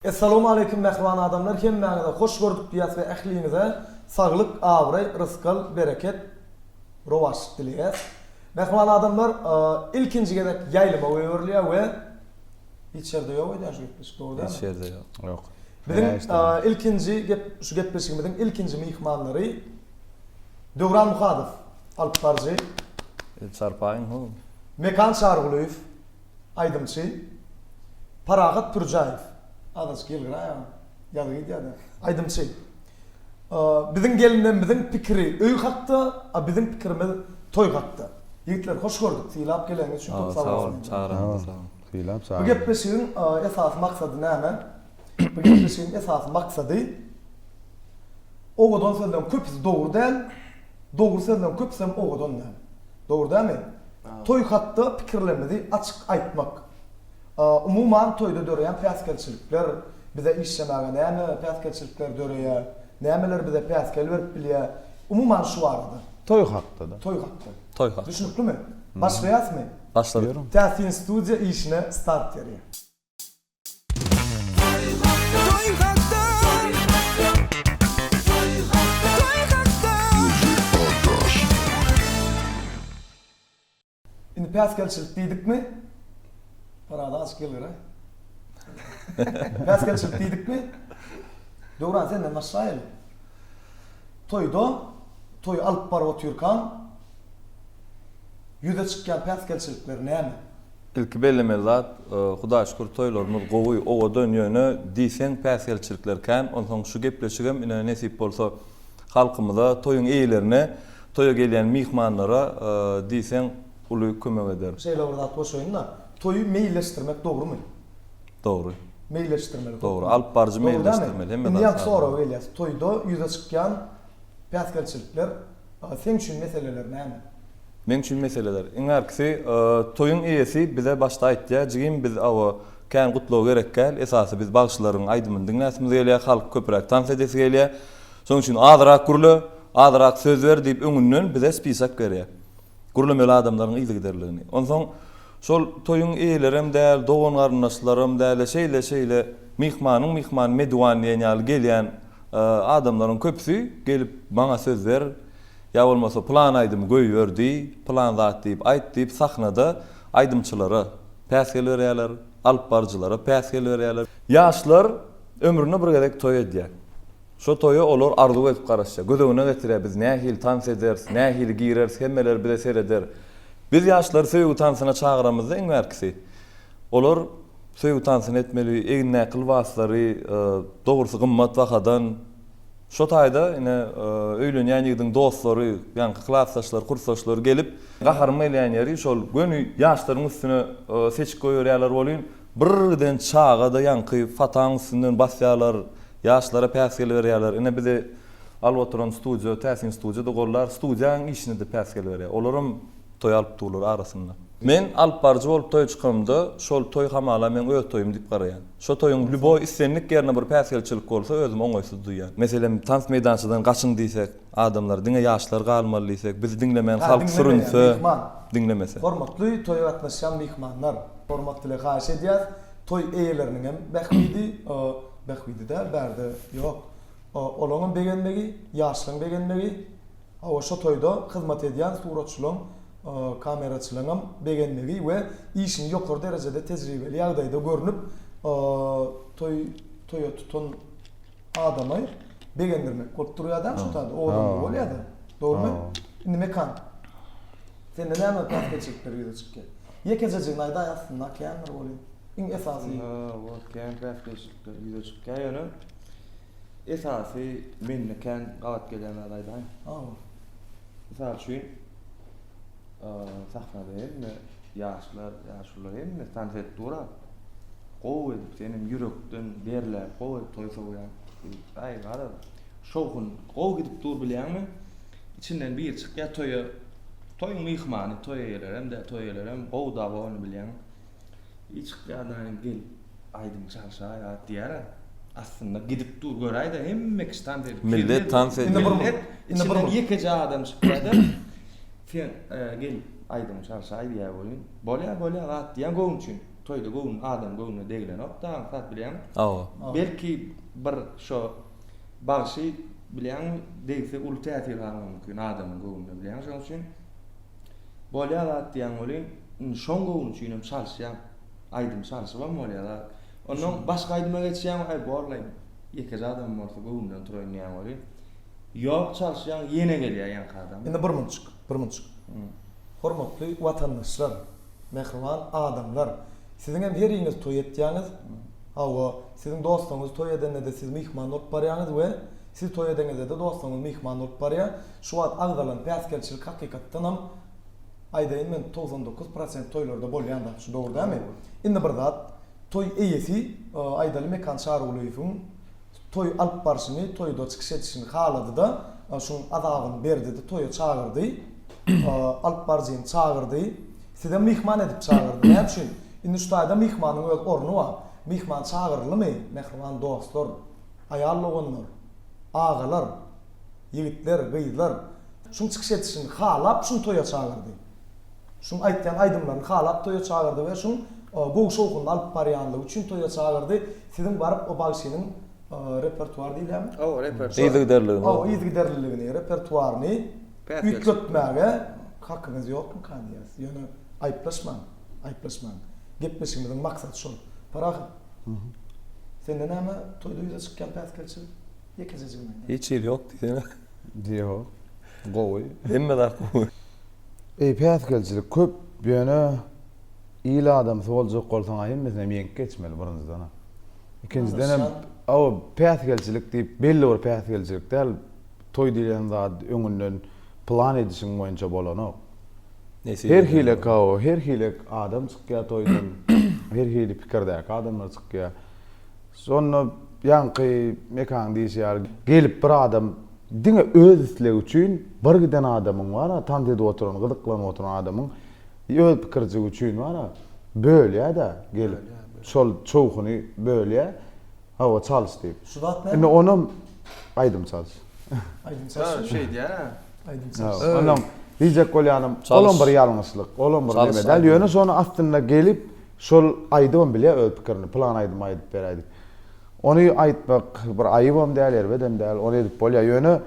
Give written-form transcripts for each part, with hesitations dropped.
Essalawmaleýkim mähriban adamlar hemmäňize hoş gördük diýýäs we ähliňize saglyk abraý rysgal bereket rowaçlyk dileýäs. Mähriban adamlar ilkinji gezek ýaýlyma goýberilýär we hiç ýerde ýok öýdýän şu gepleşik dogry dälmi? Hiç ýerde ýok. Ýok. Biziň ilkinji gep şu gepleşigimiziň ilkinji myhmanlary Döwran Muhadow alyp baryjy. El çarpaýyň how. Mekan Çarygulyýew aýdymçy. Parahat Pürjäýew azajyk ýylgyraý agam ýazyk edýär-de aýdymçy. Biziň gelinlerimiziň pikiri öý hakda, a biziň pikirimiz toý hakda. Ýigitler hoş gördük, sylap geleniňiz üçin köp sag bolsun. Çagyranňyza sag boluň. Sylap Bu çagyran. gepleşigiň esasy maksady näme? Bu gepleşigiň esasy maksady owadan sözleriň köpüsi dogry däl, dogry sözleriň köpüsem owadan däl. Dogry dälmi? Toý hakda pikirlerimizi açyk aýtmak. Umuman toýda döreýän päsgelçilikler, bize işlemäge näme päsgelçilikler döreýär, nämeler bize päsgel berip bilýär, umuman şu barada. Toý hakda-da. Toý hakda. Toý hakda. Düşnüklimi? Başlaýasmy? Başladyk. Täsin studiýa işine start berýär. Toý hakda. Toý hakda. Indi päsgelçilik diýdikmi? Parada azajyk ýylgyraý. Päsgelçilik diýdikmi? Döwran senden başlaýaly. Toýda toýy alyp baryp otyrkaň ýüze çykýan päsgelçilikler näme? Ilki bellemeli zat, Hudaýa şükür toýlarymyz gowy, owadan, ýöne diýseň päsgelçilikler kän. Onsoň şu gepleşigem ine nesip bolsa halkymyza, toýuň eýelerine Toýa gelýän myhmanlara diýseň uly kömek eder. Şeýle bir zat goşaýyn-da, toýy meýilleşdirmek dogrumy? Dogry. Meýilleşdirmeli. Dogry. Alyp baryjy meýilleşdirmeli. Hemme zat. Indi ýaňky soraga gelýäs. Toýda ýüze çykýan päsgelçilikler seň üçin meseleler näme? Meň üçin meseleler. Iň bärkisi, toýuň eýesi bize başda aýtýar, jigim biz awa kän gutlag gerek däl, esasy biz bagşylaryň aýdymyny diňläsimiz gelýär, halk köpräk tans edesi gelýär. Şonuň üçin azyrak gürle, azyrak söz ber diýip öňünden bize spisak berýär. Gürlemeli adamlaryň yzygiderligini. Onsoň şol toýuň eýelerem däl, dogan-garyndaşlaram däl, şeýle-şeýle myhmanyň myhmany mediwan diýen ýaly gelýän adamlaryň köpüsi gelip maňa söz ber, ýa bolmasa pylan aýdymy goýber diý, pylan zat diýip aýt diýip sahnada aýdymçylara päsgel berýärler, alypbaryjylara päsgel berýärler. Ýaşlar ömründe bir gezek toý edýär. Şo toýa olar arzuw edip garaşýar. Göz öňüne getirýär, biz nähili tans ederis, nähili gireris, hemmeler bize sereder. Biz ýaşlary söýgi tansyna çagyramyzda iň bärkisi, olar söýgi tansyny etmeli, egnindäki lybaslary, dogrusy gymmat bahadan. Şo taýda ine öýlenýän ýigidiň dostlary, ýaňky klasdaşlary, kursdaşlary gelip, gaharym gelýän ýeri şol göni ýaşlaryň üstüne seçik goýberýärler welin, Birgiden çaga-da ýaňky fataň üstünden basýarlar, ýaşlara päsgel berýärler. Ine bizi alyp oturan studiýa, Täsin studiýa-da gollar, studiýaň işine-de päsgel berýär. Olaram toý alyp durlar arasynda. Men alyp baryjy bolup toýa çykanymda, şol toý hamala meň öz toýum diýip garaýan. Şo toýuň lýuboý islendik ýerinde bir päsgelçilik bolsa özümi oňaýsyz duýýan. Meselem, tans meýdançadan gaçyň diýsek, adamlar diňe ýaşlar galmaly diýsek, bizi diňlemän Ha, halk diňlemeýän sürünse, myhman. diňlemese. Hormatly toýa gatnaşýan myhmanlar! Hormat bile haýyş edýäs, toý eýeleriniňem bähbidi, bähbidi däl bärde ýok, olaňam begenmegi, ýaşlaň begenmegi, hawa şo toýda hyzmat edýän suratçylaň, kameraçylaňam begenmegi we işini ýokary derejede tejribeli ýagdaýda görnüp toý toýa tutan adamy begendirmek bolup durýar däl şo taýda owadanlygy bolýar-da. Dogrumy? Indi Mekan, sende näme päsgelçilikler ýüze çykýar? Ýekejejigini aýdaý aslynda kändir welin iň esasy. Hawa kän päsgelçilikler ýüze çykýar ýöne esasy mende kän gabat gelýän zady aýdaýyn. Hawa. Mysal üçin sahnada hemme ýaşlar, ýaşulular hemme tans edip dur-a. Gowy edip senem ýürekden derläp gowy edip toý sowýaň. Aý garaz şowhun gowy gidip dur bilýäňmi? Içinden biri çykýar toýa Toýuň myhmany, toý eýelerem däl, toý eýelerem gowy dawolny bilýäň. I çykýar-da gel aýdym çalşaý zat diýýär-ä. Aslynda gidip dur göräý-de hemme kişi tans edip. Millet tans edýär. Millet içinden ýekeje adam çykýar-da sen gel aýdym çalşaý diýýär welin. Bolýar bolýar zat diýýän göwün üçin. Toýda göwün adam göwnüne degilenok da aňsat bilýäňmi? Hawa. Belki bir şo bagşy bilýäňmi degse uly täsir galmagy mümkin adamyň göwnüne bilýäňmi şonuň üçin bolýa zat diýýäň welin indi şoň göwni üçinem çalyşýaň. Aýdym çalşybam bolýa zat. Onnoň başga aýdyma geçýäň aý borlaý ýekeje adam bolsa göwnünden turaýyn diýýäň welin ýok çalyşýaň ýene gelýä ýaňky adam. Indi bir munçuk, bir munçuk. Hormatly watandaşlar! Mähriban adamlar! Siziňem heriňiz toý etýäňiz. Hawa, siziň dostlaryňyz toý edende-de siz myhman bolup barýaňyz we siz toý edeňizde-de dostlaryňyz myhman bolup barýar. Şu wagt agzalan päsgelçilik hakykatdanam, aýdaýyn men, 99 prosent toýlarda bolýan zat. Şu dogry dälmi? Indi bir zat, toý eýesi, aýdaly Mekan Çarygulyýewiň toý alyp barşyny, toýda çykyş edişini halady-da, şuň azabyny berdi-de toýa çagyrdy. Alyp baryjyny çagyrdy. Sizem myhman edip çagyrdy. Näme üçin? Indi şu taýda myhmanyň öz orny bar. Myhman çagyryldymy, mähriban dostlar, aýal doganlar, agalar, ýigitler, gyzlar, şuň çykyş edişini halap şuny toýa çagyrdy. Şuň aýtýan aýdymlaryny halap toýa çagyrdy we şuň gowy şowhunly alyp barýanlygy üçin toýa çagyrdy. Siziň baryp o bagşynyň repertuar diýilýärmi? Hawa, repertuar. Yzygiderligini. Hawa, yzygiderliligini, repertuaryny üýtgetmäge hakyňyz ýokmyka diýýäs. Ýöne aýyplaşmaň, aýyplaşmaň. Gepleşigimiziň maksady şol. Parahat, sende näme toýda ýüze çykýan päsgelçilik? Ýekejejigini aýdaý. Hiç hili ýok diýsene. Ýok. Gowy. Hemme zat gowy. Eý päsgelçilik köp, ýöne il adamsy boljak bolsaň-a hemmesinem ýeňip geçmeli birinjiden-ä. Ikinjidenem, hawa, päsgelçilik diýip belli bir päsgelçilik däl, toý diýlen zat öňünden plan edişiň boýunça bolanok. Her hili hawa, her hili adam çykýar toýdan, her hili pikirdäki adamlar çykýar. Şonda ýaňky Mekanyň diýşi ýaly, gelip bir adam diňe öz islegi üçin bir giden adamyň bar-a, tans edip oturan, gyzyklanyp oturan adamyň öz pikirjigi üçin bar-a, bölýär-de gelip, şol çowhuny bölýär, hawa, çalyş diýip. Şu zat näme? Indi onam aýdym çalyş. Aýdym çalyş. Şeýdýär-ä. Aýdym çalyş. Onam diýjek bolýanym, olam bir ýalňyşlyk, olam bir neme däl, ýöne şony aslynda gelip, Şol aýdybam bilýär öz pikirini, pylan aýdymy aýdyp beräý diýip. Ony aýtmak bir aýybam däl, erbedem däl, ony edip bolýar. Ýöne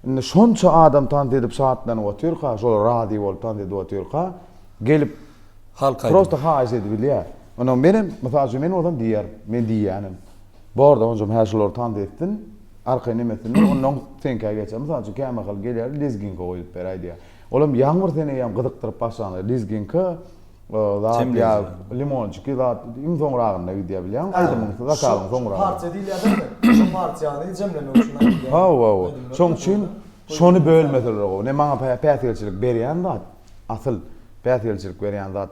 indi şonça adam tans edip şatlanyp otyrka, şolar razy bolup tans edip otyrka, gelip Halk aýdymy. prosta haýyş edibilýär. Onam menem, mysal üçin men bolsam diýerin, men diýýänem. Bor-da onjam hä şular tans etsin, arkaýyn neme etsinler, onnoň seňkä geçer. Mysal üçin kämahal gelýär, lezginka goýup beräý diýýär. Olam ýaňy bir seni eýýäm gyzykdyryp başlanda, lezginka Zat ýa limonçiki zat iň soňragynda gidýär bilýäňmi aýdymyň zakazyň soňragy. Şu partiýa diýilýär dälmi? Şu partiýany jemlemek üçin aýdylýan. Hawa hawa. Şoň üçin şony bölmeseler gowy. Ne maňa päsgelçilik berýän zat asyl päsgelçilik berýän zat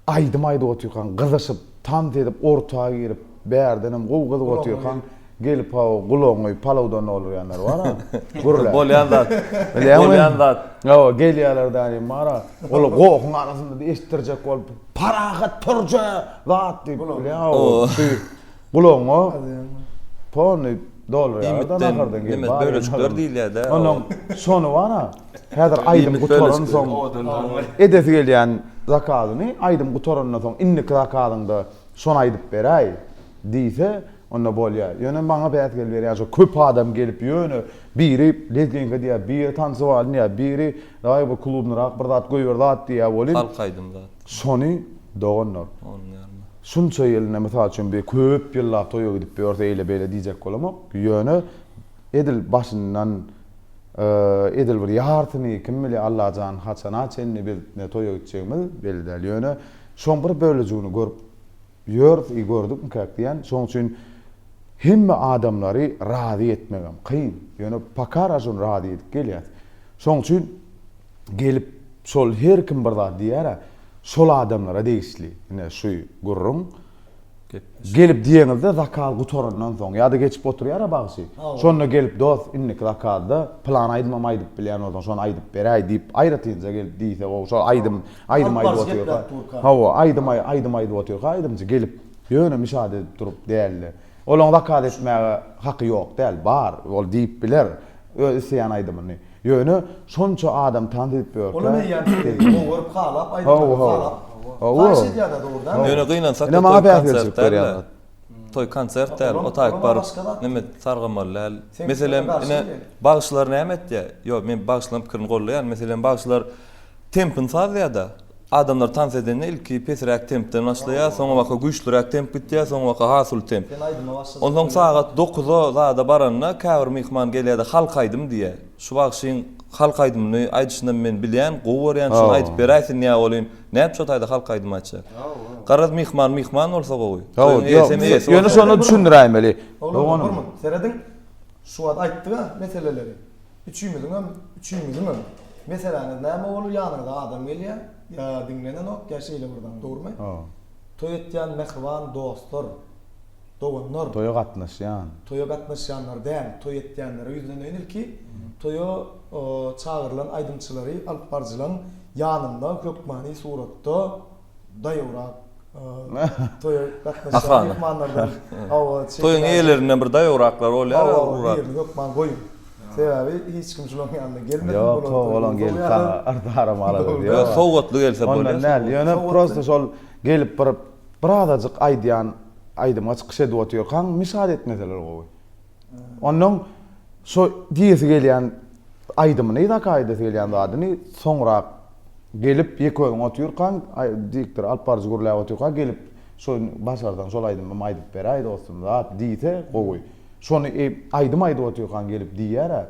aýdym aýdyp otyrkaň gyzyşyp tans edip orta girip bärdenem gowy gyzyp otyrkaň Gelip hawa gulagyňy palawdan doldurýanlar bar-a. Gürläp. Bolýan zat. Bilýäňmi? Bolýan zat. Hawa, gelýärler dänim bar-a. Ol gohuň arasynda eşitdirjek bolup, Parahat pürje zat diýip, bilýäňmi, hawa, şu gulagyňa polny doldurýarlar-da nahardan gelip. Iýmitden bölejikler diýilýär-dä. Onnoň şony bar-a, häzir aýdym gutaransoň edesi gelýän zakazyny aýdym gutarandan soň indiki zakazyňda şony aýdyp beräý diýse, Onda bolýar. Ýöne maňa päsgel berýän şo köp adam gelip ýöne biri lezginka diýýär, biri tansowalyny diýýär, biri dawaý bir klubnyrak bir zat goýber zat diýýär welin. Halk aýdym zat. Şony doganlar. Onuň ýaryna. Şunça ýyl ine mysal üçin bir köp ýyllap toýa gidip ýörse eýle beýle diýjek bolamok. Ýöne edil başyndan edil bir ýarsyny kim bilýär Allajan haçana çenli biz ne toýa gitjegimiz belli däl. Ýöne şoň bir bölejigini görüp Ýörüs i gördükmikäk diýýän. Şoň üçin hemme adamlary razy etmegem kyn. Ýöne pakara şony razy edip gelýäs. Şoň üçin gelip şol her kim bir zat diýýär-ä, şol adamlara degişli ine şu gürrüň. Gelip diýeňizde zakaz gutarandan soň ýa-da geçip oturýar-a bagşy. Şonda gelip dost indiki zakazda pylan aýdymam aýdyp bilýän bolsaň şony aýdyp beräý diýip aýratynja gelip diýse gowy. Şol aýdym Aýdym aýdyp otyrka, hawa, aýdym aýdym aýdyp otyrka aýdymçy gelip, ýöne mişat edip durup däldi. Olaň zakaz etmäge haky ýok däl, bar, ol diýip biler öz isleýän aýdymyny. Ýöne şonça adam tans edip ýörkä. Olam eýýäm gowy görüp halap aýdymlary halap. Haýyş edýär-de dogrudan. Ýöne gynansak-da Ine maňa toý päsgelçilik konsert däl-de. berýän zat. Toý konsert däl, Olam- o taýyk olam baryp başga zat. neme sargamaly däl. Sen Meselem, garşy ine gelýän. bagşylar näme etýär? Ýok, men bagşylaryň pikirini goldaýan. Meselem, bagşylar tempini sazlaýar-da. Adamlar tans edende ilki pesräk tempden başlaýar, soňabaka güýçlüräk temp gitýär, soňabaka has uly temp. Sen aýdyma başlajak Onsoň bolýaň. sagat dokuza zada baranda käbir myhman gelýär-de halk aýdym diýýär. Şu bagşyň halk aýdymyny aýdyşynam men bilýän, gowy görýän, şony aýdyp beräýsin diýýär welin, nädip şo taýda halk aýdymy aýtjak? Garaz myhman myhman bolsa gowy. Hawa, Toýuň eýesem eýesi ýöne bolsa şonda gowy. düşündiräýmeli. Oglanlar, Doganym. bir minut, serediň, şu wagt aýtdyk-a meseleleri. Üçümiziňem, üçüňiziňem meseläňiz näme boldy, ýanyňyza adam gelýär, ýa diňlenenok, ýa şeýle bir zat, dogrumy? Toý etýän mähriban dostlar, doganlar. Toýa gatnaşýan. Toýa gatnaşýanlar däl, toý etýänlere ýüzleneýin ilki. Toýa çagyrylan aýdymçylary alyp baryjylaň ýanynda hökmany suratda daýawrak toýa gatnaşýan myhmanlardan hawa Toýuň eýelerinden bir daýawraklar bolýar. Hawa, birini hökman goýuň. Sebäbi hiç kim şularyň ýanyna gelmesin. Ýok, olaň gelip saňa yrdaram alada diýýär. Ýok, sowgatly gelse bolýar. Ondan däl, ýöne prosta şol gelip bir birazajyk aýdýan aýdyma çykyş edip otyrkaň mişat etmeseler gowy. Onnoň şo diýesi gelýän aýdymyny, zaka aýdasy gelýän zadyny soňrak gelip ýeke özüň otyrkaň, diktor alyp baryjy gürläp otyrka gelip şo başarsaň şol aýdymym aýdyp beräý dostum zat diýse gowy. Şony aýdym aýdyp otyrkaň gelip diýýär-ä.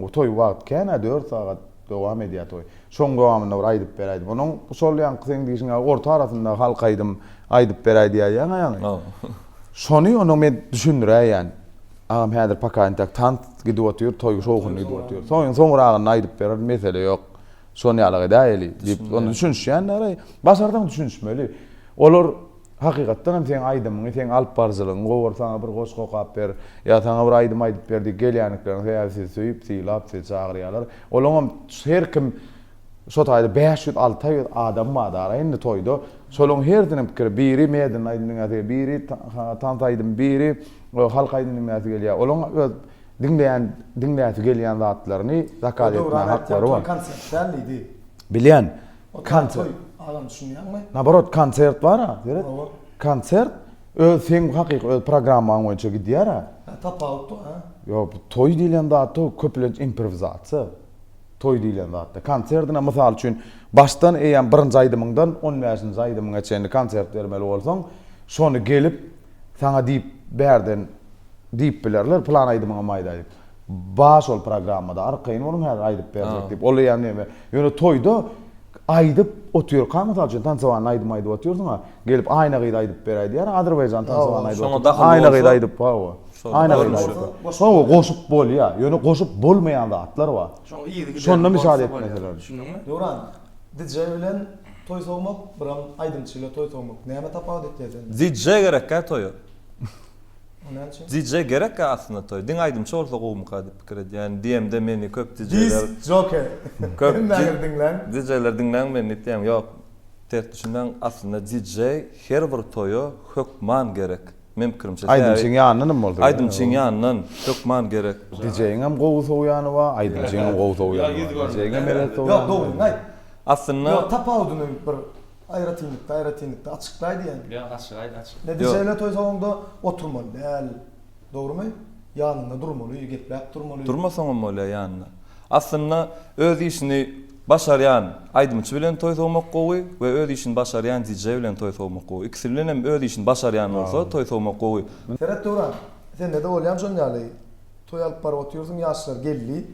O toý wagt kän-ä dört sagat dowam edýär toý. Şoň dowamynda bir aýdyp beräýdim. Onuň şol ýaňky seň diýşiň ýaly orta arasynda halk aýdym aýdyp beräý diýäýýäň-ä ýaňy. Şony onuň men düşündiräýýän. Agam häzir poka entek tans gidip otyr, toý şowhunly gidip otyr. Toýuň soňragynda aýdyp berer, mesele ýok. Şony ýalyk edäýeli diýip, ony düşünişýänler-aý. Başarsaň düşünişmeli. Olar hakykatdan hem seň aýdymyňy, seň alyp baryjylygyňy gowy görüp, saňa bir goşgy okap ber, ýa saňa bir aýdym aýdyp ber diýip gelýändikleriniň sebäbi sizi söýüp, sylap, sizi çagyrýarlar. Olaňam her kim Şo taýda 500, 600 adam bar dara indi toýda. Şolaryň hersiniň pikiri, biri medeni aýdym diňläsi gelýär, biri tans aýdym, biri halk aýdym diňläsi gelýär. Olaryň öz diňleýän, diňläsi gelýän zatlaryny zakaz etmäge haklary bar. Toý konsert däl diýdi. Bilýän. Konsert. Agam düşünýäňmi? Naborot konsert bar-a, seret. Konsert öz seň hakyky öz programmaň boýunça gidýär-ä. Tapawut bar, ha? Ýok, toý diýlen zatda köplenç improwizasiýa. Toý diýlen zatda. Konserdine mysal üçin başdan eýýäm birinji aýdymyňdan on bäşinji aýdymyňa çenli konsert bermeli bolsaň, şony gelip saňa diýip bärden diýip bilerler, pylan aýdymyňam aýdaý diýip. Bar şol programmada, arkaýyn boluň häzir aýdyp berjek diýip. Ol eýýäm neme. Ýöne toýda aýdyp otyrkaň mysal üçin tansowanny aýdym aýdyp otyrsyň-a, gelip Aýna gyz aýdyp beräý diýýär, azerbaýjan tansowanny aýdyp otyrkaň Aýna gyz aýdyp, hawa. Aýna gyz. Hawa, goşup bolýar. Ýöne goşup bolmaýan zatlar bar. Şoň yzygiderli Şonda misal bolsa bolýar. etmeseler. Düşündiňmi? Döwran, DJ bilen toý sowmak, biram aýdymçy bilen toý sowmak näme tapawut etýär sende? DJ gerekkä toýa? O näme üçin? DJ gerekkä aslynda toýa? Diňe aýdymçy bolsa gowumyka diýip pikir edýän. DM-de meni köp DJ-ler Disk joker. Köp Hemmäňiz diňläň. DJ-ler diňläň meni diýýän. Ýok. Ters düşünmäň, aslynda DJ her bir toýa hökman gerek. Meň pikirimçe sebäbi. Aýdymçyň ýanyndanam bolsa gerek. Aýdymçyň ýanyndan hökman gerek. DJ-iň gowy sowýany bar, aýdymçyňam gowy sowýany bar. DJ-iň erbet sowýany Ýok, dogryňy aýt. Aslynda. Ýok, tapawudyny bir aýratynlykda, aýratynlykda açyklaý diýen. Ýok, açyk aýt, açyk. Ne DJ-le toý sowaňda oturmaly däl. Dogrymy? Ýanynda durmaly, gepläp durmaly. Durmasaňam bolýar ýanynda. Aslynda öz işini başarýan aýdymçy bilen toý sowmak gowy we öz işini başarýan DJ bilen toý sowmak gowy. Ikisi bilen hem öz işini başarýan bolsa toý sowmak gowy. Seret Döwran, sende-de bolýamy şon ýaly, toý alyp baryp otyrsyň, ýaşlar geldi,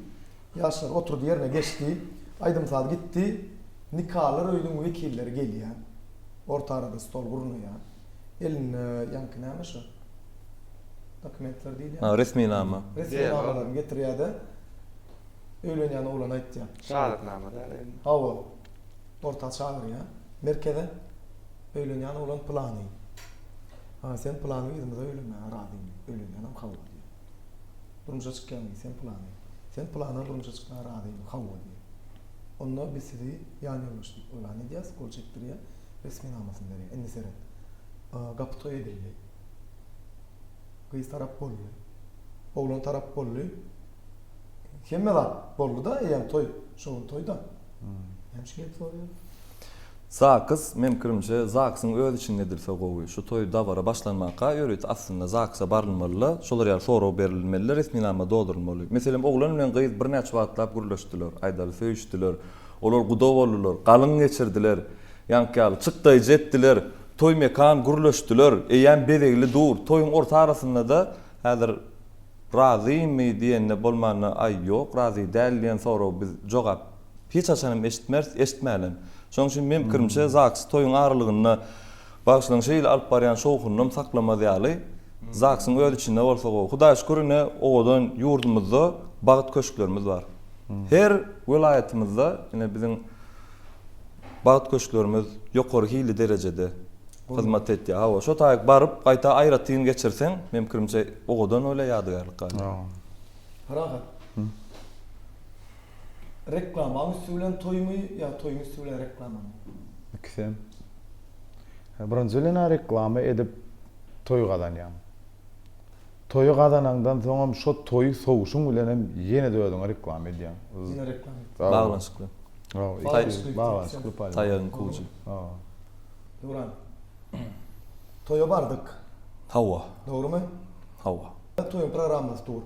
ýaşlar oturdy ýerine geçdi, aýdym-saz gitdi, nikalar öýüniň wekilleri gelýär, orta arada stol gurnaýar, elinde ýaňky näme şo, dokumentler diýilýär. Ha, resminama. Resminamalaryny getirýär-de, Öýlenýän oglan aýtýar. Şahadatnama däl indi. Hawa. Orta çagyrýar. Merkeze. Öýlenýän oglan pylany. Ha, sen pylany gyzymyza öýlenmäge razymy? Öýlenýänem hawa diýýär. Durmuşa çykýaňmy? Sen pylany. Sen pylana durmuşa çykmaga razymy? Hawa diýýär. Onda biz sizi ýan ýoldaş diýip yglan edýäs, gol çekdirýär, resminamasyny berýär. Indi seret. Gapy toý edildi. Gyz tarap boldy. Oglan tarap boldy. Hemme zat boldy-da, eýýäm toý, şo gün toý-da. Näme üçin gelip soraýar? Zaks, meň pikirimçe, ZAGS-yň öz içinde edilse gowy. Şu toý dabara başlanmanka ýörite aslynda ZAGS-a barylmaly-da, şolar ýaly sorag berilmeli-de, resminama doldurylmaly. Meselem, oglan bilen gyz birnäçe wagtlap gürleşdiler, aýdaly, söýüşdiler. Olar guda boldular, galyň geçirdiler, ýaňky ýaly, çykdaýjy etdiler, toý mekan gürleşdiler, eýýäm bezegli dur. Toýuň orta arasynda-da häzir razymy diýende bolmanda, aý, ýok, razy däl diýen soragy biz jogap Hiç haçanam eşitmeris, eşitmälem. Şonuň üçin meň pikirimçe ZAGS toýuň aralygynda bagşylaryň şeýle alyp barýan şowhunynam saklamaz ýaly ZAGS-yň öz içinde bolsa gowy. Hudaýa şükür ine owadan ýurdumyzda bagt köşklerimiz bar. Her welaýatymyzda ine biziň bagt köşklerimiz ýokary hilli derejede hyzmat etýär. Hawa şo taýyk baryp gaýta aýratyn geçirseň meň pikirimçe owadan bolýar ýadygärlik galýar. Parahat. Reklamaň üsti bilen toýmy ýa toýuň üsti bilen reklamamy? Ikisem. Birinji bilen-ä reklama edip toý gazanýaň. Toýy gazanaňdan soňam şo toýy sowuşyň bilenem ýene-de özüňe reklama edýäň. Ýene reklama edýäň. Baglanyşykly. Baglanyşykly. Baglanyşykly. Taýagyň kujy. Döwran. Toýa bardyk. Hawa. Dogrumy? Hawa. Toýuň programmasy dur.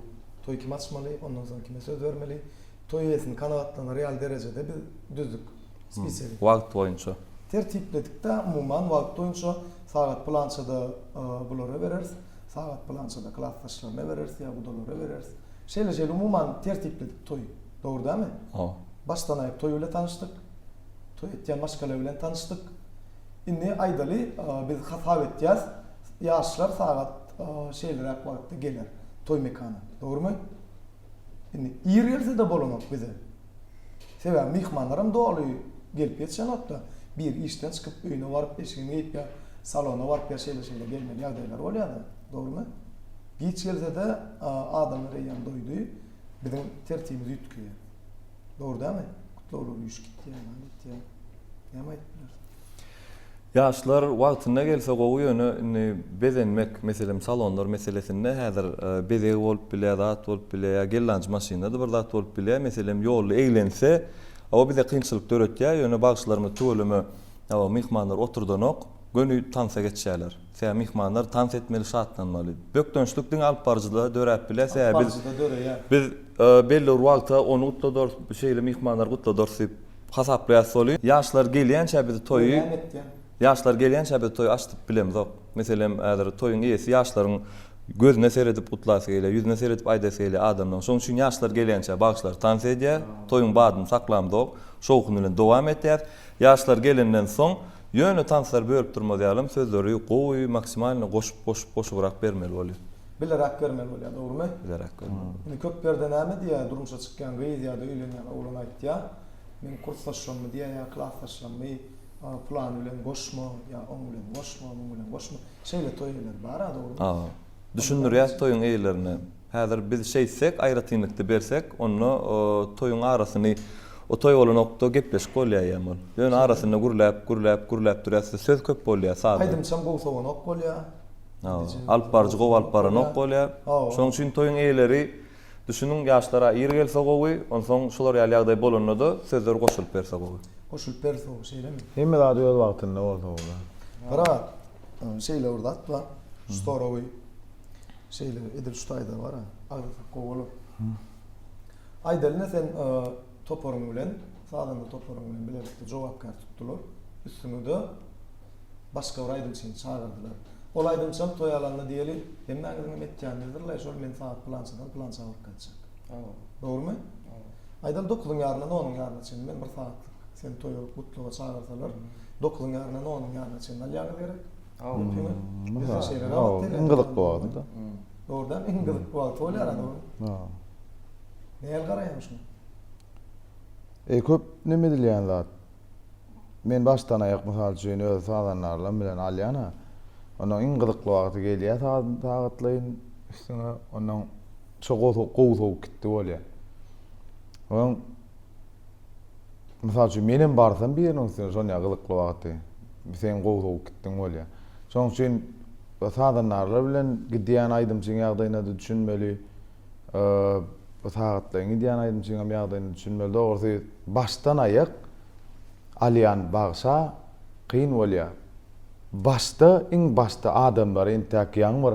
Toýy kim açmaly, ondan soň kime söz bermeli, toý eýesini kanagatlanar ýaly derejede biz düzdük spisegi. Wagt boýunça. Tertipledik-de, umuman wagt boýunça sagat pylançada bulara bereris, sagat pylançada klasdaşlaryna bereris ýa gudalara bereris. Şeýle-şeýle umuman tertipledik toýy. Dogry dälmi? Hawa. Başdan aýak toý bilen tanyşdyk. Toý etýän maşgala bilen tanyşdyk. Indi aýdaly, biz hasap etýäs, ýaşlar sagat şeýleräk wagtda geler toý mekana. Dogrumy? Indi ir gelse-de bolanok bize. Sebäbi myhmanlaram doly gelip ýetişenok-da. Biri işden çykyp öýüne baryp eşigini geýip ýa salona baryp ýa şeýle-şeýle gelmeli ýagdaýlar bolýar-da. Dogrumy? Giç gelse-de adamlar eýýäm doýdy. Biziň tertibimiz üýtgeýär. Dogry dälmi? Gutlaglar üýşüp gitýär, näme etýär? Näme aýdyp bilersiň? Ýaşlar wagtynda gelse gowy ýöne indi bezenmek meselem salonlar meselesinde häzir bezeg bolup bilýär zat bolup bilýär ýa gellanjy maşynda-da bir zat bolup bilýär meselem ýolda eglense o bize kynçylyk döretýär ýöne bagşylarymyz tüweleme hawa myhmanlar oturdanok göni tansa geçýärler sebäbi myhmanlar tans etmeli şatlanmaly bökdençlik diňe alyp baryjyda döräp bilýär sebäbi biz biz belli bir wagta ony gutladarys şeýle myhmanlary gutladarys diýip Hasaplaýas soly. Ýaşlar gelýänçä biz toýy Ýaşlar gelýänçä biz toýy açdyp bilemzok. Meselem, häzir toýuň eýesi ýaşlaryň gözüne seredip gutlasy gelýär, ýüzüne seredip aýdasy gelýär adamlaryň. Şonuň üçin ýaşlar gelýänçä bagşylar tans edýär, toýuň badyny saklamzok, şowhun bilen dowam etýäs. Ýaşlar gelenden soň ýöne tanslary bölüp durmaz ýalam sözleri gowy maksimalno goşup goşup goşubrak bermeli bolýar. Bileräk bermeli bolýar, dogrumy? Bileräk bermeli. Indi köp ýerde näme diýýär, durmuşa çykýan gyz ýa-da öýlenýän oglan aýtýar, meň kursdaşlarymmy diýýär ýa klasdaşlarymmy pylany bilen goşma ýa oň bilen goşma, muň bilen goşma. Şeýle toý eýeleri bar-a, dogrumy? Hawa. Düşündirýäs toýuň eýelerine. Häzir biz şeýtsek, aýratynlykda bersek, onda toýuň arasyny o toý bolanokda gepleşik bolýar ýa ol. Ýöne arasynda gürläp, gürläp, gürläp durýas, söz köp bolýar, sada. Aýdymçam gowy sowanok bolýar. Alyp baryjy gowy alyp baranok bolýar. Şonuň üçin toýuň eýeleri düşüniň ýaşlara ir gelse gowy, onsoň şular ýaly ýagdaý bolanda-da sözler goşulyp berse gowy. Goşulyp berse gowy şeýlemi? Hemme zat öz wagtynda bolsa gowy. Myrat, şeýle bir zat bar. Şu soragy şeýle edil şu taýda bar-a, agzasak gowy bolar. Aýdaly ine sen toparyň bilen, sazanda toparyň bilen bilelikde jogapkär tutdular. Üstüňe-de başga bir aýdymçyny çagyrdylar. Ol aýdymçam toý alanda diýeli, hemmäňiziňem etýäniňizdir-laý şol men sagat pylançadan pylança baryp gaýtjak. Dogrumy? Aýdaly dokuzyň ýaryndan onuň ýaryna çenli men bir satlyk seni toýa gutlaga çagyrsalar, dokuzyň ýaryndan onuň ýaryna çenli alýaňyz gerek. Köpüňiz. Bizde şeýle gabat gelýär. Iň gyzykly wagty-da. Dogry dälmi? Iň gyzykly wagty bolýar-a dogry. Nähili garaýaň şuňa? E köp neme edilýän zat. Men başdan aýak mysal üçin öz sazandarlarym bilen alýan-a. Ondan iň gyzykly wagty gelýär sagatlaýyn üstüňe. Ondan şo gowy sowup gitdi bolýar. Onuň mysal üçin menem barsam biriniň üstüne şonýa gyzykly wagty. Sen gowy sowup gitdiň bolýar. Şonuň üçin sazandarlar bilen gidýän aýdymçyň ýagdaýyna-da düşünmeli. Bu sagatlaýyn gidýän aýdymçyňam ýagdaýyna düşünmeli. Dogrusy başdan aýak alýan bagşa. Kyn bolýar. Başda, iň başda adamlary entäk ýaňy bir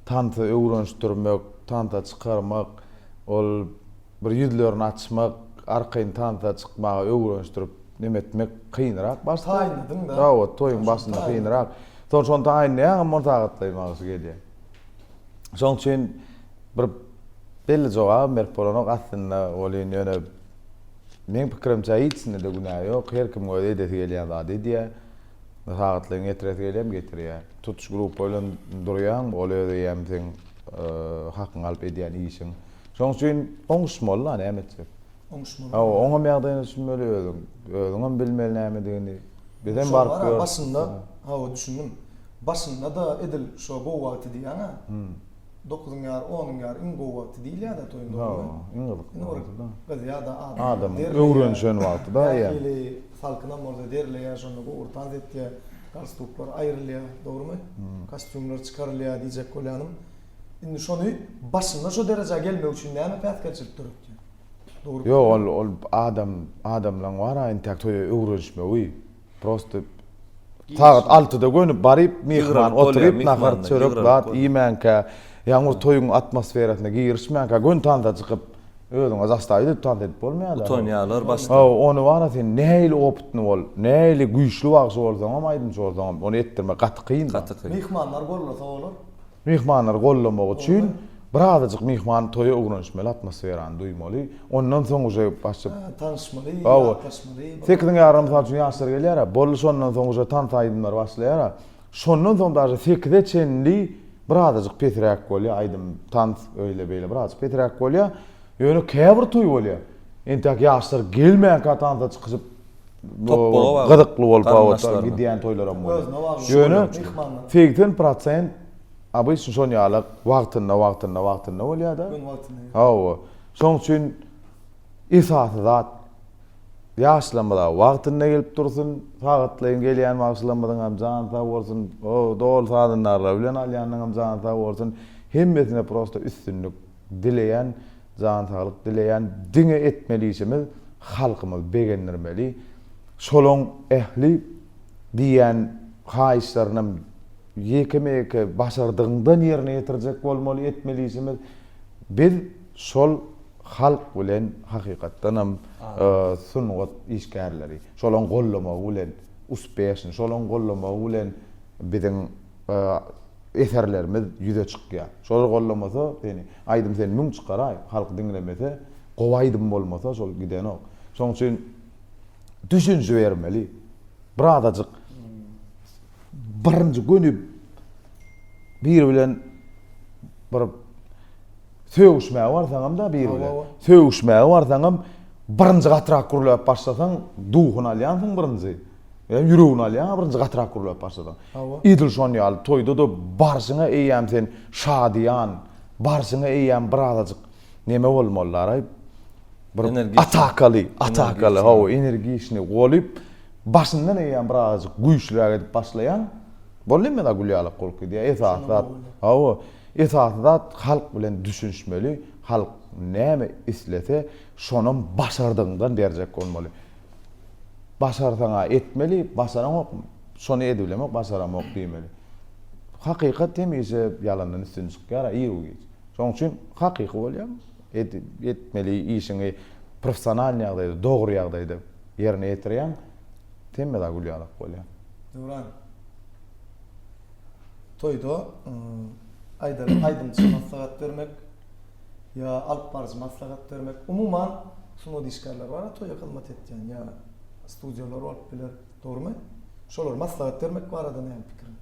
tansa öwrenişdirmek, tansa çykarmak, ol bir ýüzlerini açmak, arkaýyn tansa çykmaga öwrenişdirip neme etmek kynrak başda. Taýynladyň-da. Hawa, toýuň başynda kynrak. Soň şony taýynlaýaňam on sagatlaýyn bagşy gelýär. Şoň üçin bir belli jogabam berip bolanok aslynda welin ýöne meň pikirimçe hiçisinde-de günä ýok. Her kimiň öz edesi gelýän zady edýär. Sagatlaýyn getiresi gelýärmi getirýär. Tutuş gruppa bilen durýaň, ol öz eýýäm seň hakyňy alyp edýän işiň. Şoň üçin oňuşmaly-da näme etjek. Oňuşmaly. Hawa, oňam ýagdaýyna düşünmeli özüň. Özüňem bilmeli nämedigini. Bizem baryp Şo bar-a başynda, hawa düşündim. Başynda-da edil şo gowy wagty diýýäň-ä. Dokuzyň ýary, onuň ýary iň gowy wagty diýilýär-dä toýuň dogrymy? Hawa, iň gyzykly wagty-da. Gyz ýa-da adam. Adamyň öwrenişen wagty-da eýýäm. Nähili salkynam bolsa derleýär, şonda gowy bir tans etýär, galstuklar aýrylýar, dogrymy? Kostýumlar çykarylýar diýjek bolýanym. Indi şony başynda şo derejä gelmek üçin näme päsgelçilik döretýär? Dogry. Ýok, ol ol adam adamlaň bar-a entäk toýa öwrenişmegi. Prosta sagat altyda göni baryp myhman oturyp nahar çörek zat iýmänkä ýaňy bir toýuň atmosferasyna girişmänkä göni tansa çykyp özüňe zastaw edip tans edip bolmaýar-da. Utanýarlar başda. Hawa ony bar-a sen nähili opytny bol, nähili güýçli bagşy bolsaňam aýdymçy bolsaňam ony etdirmek gaty kyn. Gaty kyn. Myhmanlar gollasa bolar. Myhmanlary gollamak üçin birazajyk myhman toýa öwrenişmeli, atmosferany duýmaly. Ondan soň uje başlap Tanyşmaly, ýatlaşmaly. Sekiziň ýaryna mysal üçin ýaşlar gelýär-ä, boldy şondan soň uje tans aýdymlary başlaýar-a. Şondan soň daže sekize çenli birazajyk pesräk bolýar aýdym, tans öýle-beýle birazajyk pesräk bolýar. Ýöne käbir toý bolýar. Entäk ýaşlar gelmänkä tansa çykyşyp gyzykly bolup gidýän toýlaram bolýar. Ýöne 80 prosent obyçny şon ýaly wagtynda wagtynda wagtynda bolýar-da. Hawa. Şoň üçin esasy zat ýaşlarymyz wagtynda gelip dursun, sagatlaýyn gelýän bagşylarymyzyň hem jany sag bolsun, doly sazandarlar bilen alýanyň hem jany sag bolsun. Hemmesine prosta üstünlik dileýän. Jan saglyk dileýän diňe etmeli işimiz halkymyzy begendirmeli şolaň ähli diýýän haýyşlarynam ýekeme ýeke başardygyňdan ýerine ýetirjek bolmaly etmeli işimiz biz şol halk bilen hakykatdanam sungat işgärleri şolaň gollamagy bilen uspeşny şolaň gollamagy bilen biziň eserlerimiz ýüze çykýar. Şolar gollamasa seni, aýdym sen müň çykaraý, halk diňlemese, gowy aýdym bolmasa şol gidenok. Şoň üçin düşünje bermeli. Birazajyk birinji göni biri bilen bir sögüşmäge barsaňam-da biri bilen. Sögüşmäge barsaňam birinji gatyrak gürläp başlasaň duhuny alýansyň birinji. Ýa ýüregini alýaň birinji gatyrak gürläp başlasaň. Edil şon ýaly toýda-da barşyňa eýýäm sen şadyýan, barşyňa eýýäm birazajyk neme bolmalyaraý bir atakaly, atakaly, hawa, energiçnyý bolup, başyndan eýýäm birazajyk güýçlüräk edip başlaýaň. Boldy hemme zat gül ýalak bolup gidýär. Esasy zat, hawa, esasy zat halk bilen düşünişmeli, halk näme islese, şonam başardygyňdan berjek bolmaly. Başarsaň-a etmeli, başaraňok, şony edibilemok, başaramok diýmeli. Hakykat hemişe ýalandan üstün çykýar-a ir-u-giç. Şonuň üçin hakyky bolýaň, etmeli işiňi professionalnyý ýagdaýda, dogry ýagdaýda ýerine ýetirýäň, hemme zat gül ýalak bolýar. Döwran, toýda aýdaly aýdymçy maslahat bermek, ýa alyp baryjy maslahat bermek, umuman sungat işgärleri bar-a toýa hyzmat etýän ýa studiýalar bolup biler, dogrymy? Şolara maslahat bermek barada näme pikiriň?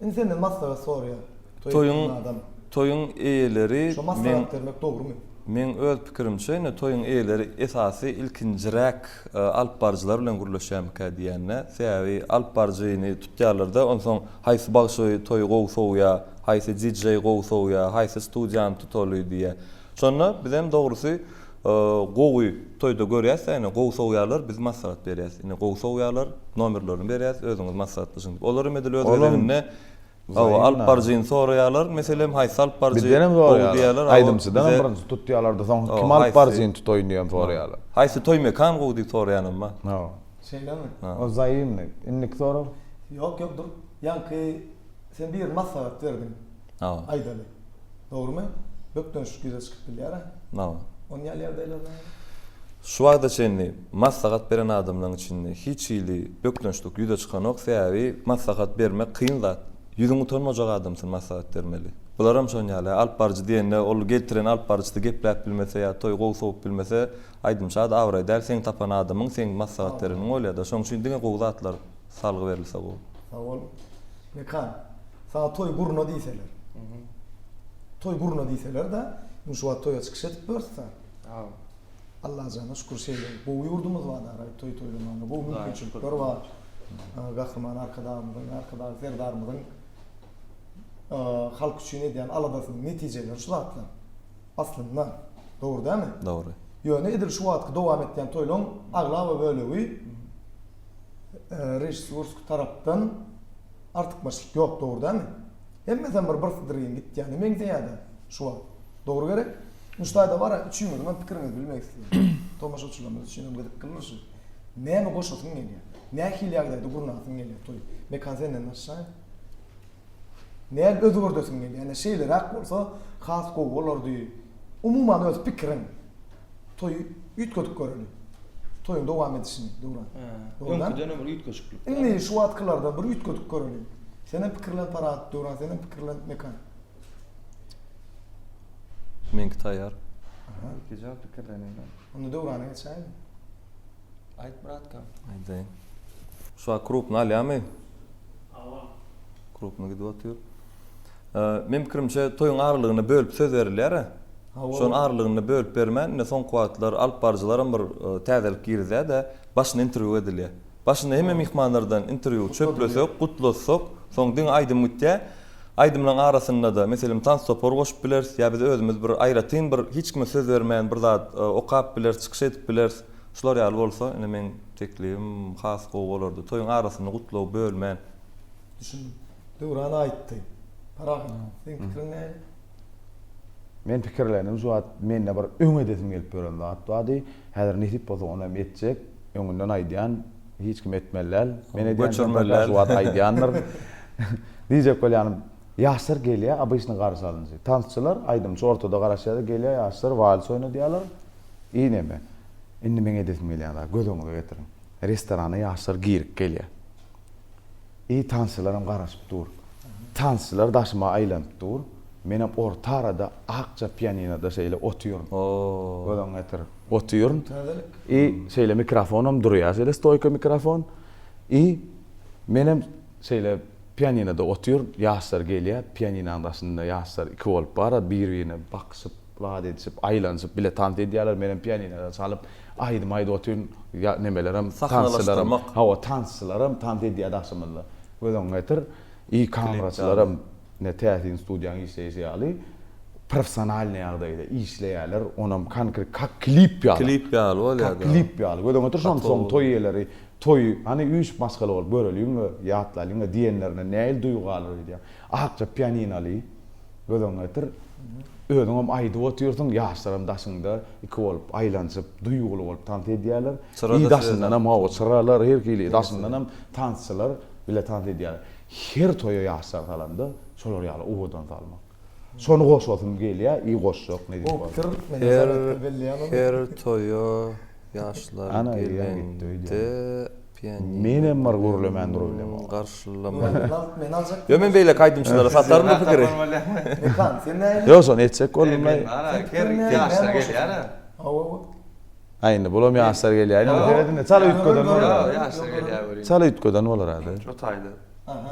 Indi senden maslahat soraýar toý Toýuň etýän adam. toýuň eýeleri Şo meň maslahat bermek dogrymy? Meň öz pikirimçe indi toýuň eýeleri esasy ilkinjiräk alyp baryjylar bilen gürleşýärmikä diýýände. Sebäbi alyp baryjyny tutýarlarda onsoň haýsy bagşy toýy gowy sowýar, haýsy DJ gowy sowýar, haýsy studiýany tutaly diýýär. Şonda bizem dogrusy gowy toýda görýäs-dä indi gowy sowýarlar biz maslahat berýäs. Indi gowy sowýarlar nomerlerini berýäs özüňiz maslahatlaşyň diýip. Olar hem edil öz gezeginde Hawa, alyp baryjyny soraýarlar. Meselem, haýsy alyp baryjy Bizdenem gowy soraýarlar. diýýärler. Hawa, Aýdymçydanam bize birinji tutýarlar-da, soň Hawa, kim alyp haýsy baryjyny tutaýyn diýen soraýarlar. Haýsy toý mekan gowy diýip soraýanam bar. Hawa. Şeýlemi? O wzaýymny. Indiki sorag? Ýok, ýok, dur. Ýaňky sen birine maslahat berdiň. Hawa. Aýdaly. Dogrumy? Bökdençlik ýüze çykyp bilýär-ä. Hawa. Onuň ýaly ýagdaýlar nähili? Şu wagta çenli maslahat beren adamlaryň içinde hiç hili bökdençlik ýüze çykanok, sebäbi maslahat bermek kyn zat. Ýüzüň utanmajak adamsyn maslahat bermeli. Bularam şon ýaly, alyp baryjy diýende ol geltiren alyp baryjysy gepläp bilmese ýa toýy gowy sowup bilmese, aýdymça-da abraý däl, seň tapan adamyň, seň maslahat bereniň bolýa-da. Şoň üçin diňe gowy zatlar salgy berilse gowy. Sag bol. Mekan, saňa toý gurna diýseler. Toý gurna diýseler-de, indi şu wagt toýa çykyş edip ýörüs-dä. Allajana şükür şeýle gowy ýurdumyz bar daraý toý toýlamana gowy mümkinçilikler bar. Gahryman Arkadagymyzyň, Arkadag Serdarymyzyň halk üçin edýän aladasynyň netijeleri şu zatlar. Aslynda, dogry dälmi? Dogry. Ýöne edil şu wagtky dowam etýän toýlaryň aglaba bölegi režissýorski tarapdan artykmaçlyk ýok, dogry dälmi? Hemmesem bir birsydyrgyn gitýäne meňzeýär-de şu wagt. Dogry gerek? Şu taýda bar-a, üçüňiziň hem pikiriňizi bilmek isleýän. Tomaşaçylarymyz üçin hem gyzyklydyr şu. Näme goşasyň gelýär? Nähili ýagdaýda gurnasyň gelýär toý? Mekan senden başlaýyn. Näme özgerdesiň gelýär? Ýa şeýleräk bolsa has gowy bolardy. Umuman öz pikiriň. Toýy üýtgedip göreli. Toýuň dowam edişini, Döwran. Öňküden hem bir üýtgeşiklik. Indi şu wagtkylardan bir üýtgedip göreli. Senem pikirlen Parahat, Döwran senem pikirlen Mekan. Meňki taýýar. Ilki pikirleneýin. Onda Döwrana geçäýeli. Aýt bratka. Aýdaýyn. Şu wagt krupny alýarmy? Hawa. Krupny gidip otyr. Meň pikirimçe toýuň aralygyny bölüp söz berilýär-ä. Hawa. Şonuň aralygyny bölüp bermän, indi soňky wagtlar alyp baryjylaram bir täzelik girizýär-de, başynda interwýu edilýär. Başynda hemme myhmanlardan interwýu çöplesek, gutlasak, soň diňe aýdym gitýär. Aýdymlaryň arasynda-da, meselem, tans topary goşup bileris ýa biz özümiz bir aýratyn bir hiç kime söz bermän bir zat okap bileris, çykyş edip bileris. Şular ýaly bolsa, ine meň teklibim has gowy bolardy. Toýuň arasynda gutlagy bölmän. Düşündim. Döwran aýtdy. Parahat, seň pikiriň nähili? Men pikirlendim şu wagt mende bir öň edesim gelip ýören zat bardy. Häzir nesip bolsa ony hem etjek. Öňünden aýdýan, hiç kim etmeli däl. Men edýän däl. Şu wagt aýdýandyr. Diýjek bolýanym, ýaşlar gelýär, obyçny garşy alynjy. Tansçylar, aýdymçy ortada garaşýar-da, gelýär ýaşlar wals oýnadýarlar. I neme. Indi meň edesim gelýän zat, göz öňüňize getiriň. Restorana ýaşlar girip gelýär. I tansçylaram garaşyp dur. Tansçylar daşyma aýlanyp dur. Menem orta arada akja pianinoda şeýle otyryn. Göz öňüňe getir. Otyryn. I şeýle mikrofonam durýar, şeýle stoýka mikrofon. I menem şeýle pianinoda otyryn. Ýaşlar gelýär, pianinanyň daşynda ýaşlar iki bolup bar, bir-birine bakyşyp, zat edişip, aýlanyşyp bile tans edýärler. Menem pianinoda çalyp, aýdym aýdyp otyryn. Ýa nemelerim, tansçylarym, hawa, tansçylarym tans edýär daşymyzda. Göz öňüňe getir. I kameraçylaram ne täsin studiýaň işleýşi ýaly professionalnyý ýagdaýda işleýärler. Onam konkret kak klip ýaly. Klip ýaly bolýar. Kak klip ýaly. Göz öňüňe getir şony soň toý eýeleri toýy hany üýşüp maşgala bolup göreliň-le, ýatlalyň-le diýenlerinde nähili duýgy galar öýdýäň. Akja pianinoly göz öňüňe getir. Özüňem aýdyp otyrsyň, ýaşlaram daşyňda iki bolup aýlanyşyp, duýguly bolup tans edýärler. I daşyndanam hawa çyralar her hili, daşyndanam tansçylar bile tans edýärler. Her toýa ýaşlar salanda şolar ýaly owadan salmak. Şony goşasym gelýär i goşjak nesip bolsa. Her her toýa ýaşlar gelende pianino Menem bir gürlemän durubilemok. Garşylamaly. Ýok men beýleki aýdymçylara sataryn bu pikiri. Mekan sen nähili? Ýok şony etjek boldum. Her ýaşlar gelýär. Hawa. A indi bulam ýaşlar gelýär. Indi seret indi çala üýtgeden bolar. Ýaşlar gelýär welin. Çala üýtgeden bolar hadi. Şo taýda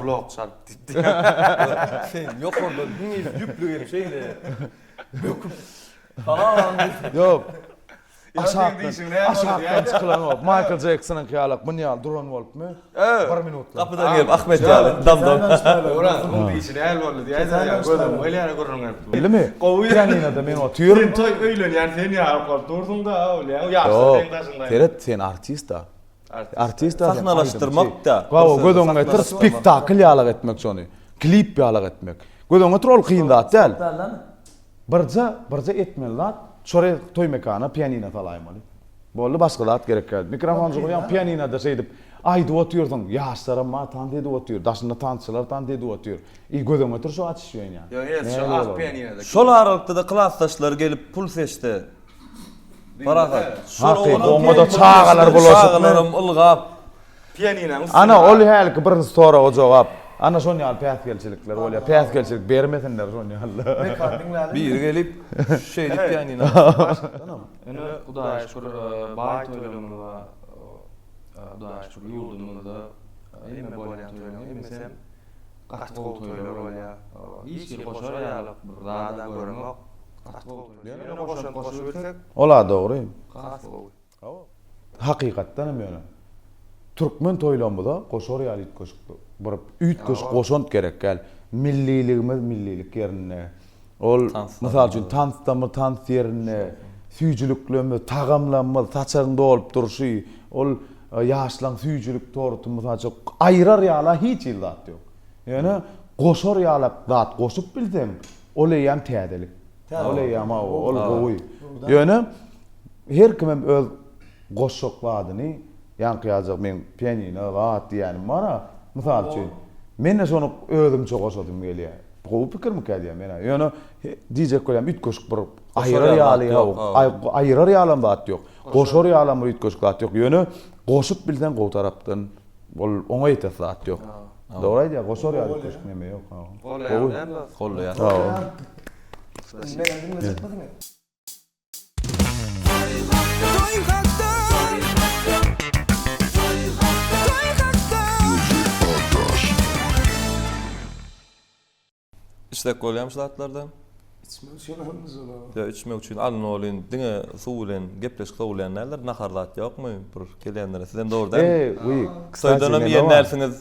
blok çalyp diýipdi. Sen ýokardan diňe ýüpli gelip şeýle böküp salam diýip. Ýok. Aşakdan, aşakdan çykylan bolup, Maýkl Jeksonyňky ýalak, muny ýaly duran bolupmy? Bir minutlyk. Gapydan gelip Ahmet ýaly dam-dam. Döwran, bu diýşi nähili boldy diýäýseň, gözüm welýär gürrüň berip dur. Bilimi? Gowy. Pianinoda men otyryn. Sen toý öýlenýän sen ýaly bolup dursuň-da, bolýa. Ýaşlar seň daşyňda. Seret, sen artist-a. Artist-a sen. Sahnalaşdyrmak-da. Hawa, göz öňüňe getir, spektakl ýalak etmek şony. Klip ýalak etmek. Göz öňüňe getir, ol kyn zat däl. Birje, birje etmeli zat, şo toý mekana pianino salaýmaly. Boldy başga zat gerek däl. Mikrofonjy goýaň pianinada şeýdip aýdyp otyrsyň. Ýaşlaram bar tans edip otyr. Daşynda tansçylar tans edip otyr. I göz öňüne getir şu açyşýany. Ýok ýa şu ak pianinada. Şol aralykda-da klasdaşlary gelip pul seçse. Parahat. Şol Hakyky owadan oňa-da çagalar bulaşypmy? Çagalaram ylgap. Pianinanyň üstüne. Ana ol hälki birinji soraga jogap. Ana şon ýaly päsgelçilikler bolýar. Päsgelçilik bermesinler şon ýaly. Mekan diňläliň. Biri gelip şeýdip pianino. Ine Hudaýa şükür baý toýlarymyz bar. Hudaýa şükür ýurdumyzda hemme bolýan toýlaryň hemmesem gaty gowy toýlar bolýar. Hiç hili goşar ýaly bir zada göremok. Gaty gowy toýlar. Ýöne goşant goşubilsek. Ola dogry. Has gowy. Hakykatdan hem ýöne türkmen toýlarymyza goşar ýaly üýtgeşik bir üýtgeşik goşant gerek däl. Milliligimiz millilik ýerinde. Ol mysal üçin tansdamy tans ýerinde, süýjüliklerimiz, tagamlarymyz, saçagyň dolup durşy, ol ýaşlaň süýjülik torty mysal üçin aýyrar ýala hiç hili zat ýok. Ýöne goşar ýalak zat goşup bilseň, ol eýýäm täzelik. Ol eýýäm hawa, ol gowy. Ýöne her kimem öz goşjak zadyny, ýaňky ýaljak meň pianino zat diýýänim bar-a, mysal üçin. Men-de şony özümçe goşasym gelýär. Gowy pikirmikä diýýän men-ä. Ýöne diýjek bolýan üýtgeşik bir aýyrar ýaly, hawa, aýyrar ýalam zat ýok. Goşar ýalam bir üýtgeşik zat ýok. Ýöne goşup bilseň gowy tarapdan ol oňa ýetesi zat ýok. Dogry aýdýar, goşar ýaly üýtgeşik neme ýok. Gowy. Gollaýar. Menem diňlejekmisiňiz? Toý hakda Toý hakda Içsek bolýamy şu zatlardan? Içmek üçin alyndy şolar. Ýa içmek üçin alyndy welin diňe suw bilen gepleşik sowulýan däldir, nahar zat ýokmy bir gelýänlere sizem dogry dälmi? Eý, wiý, kstati Toýdanam neme iýen bar? dälsiňiz.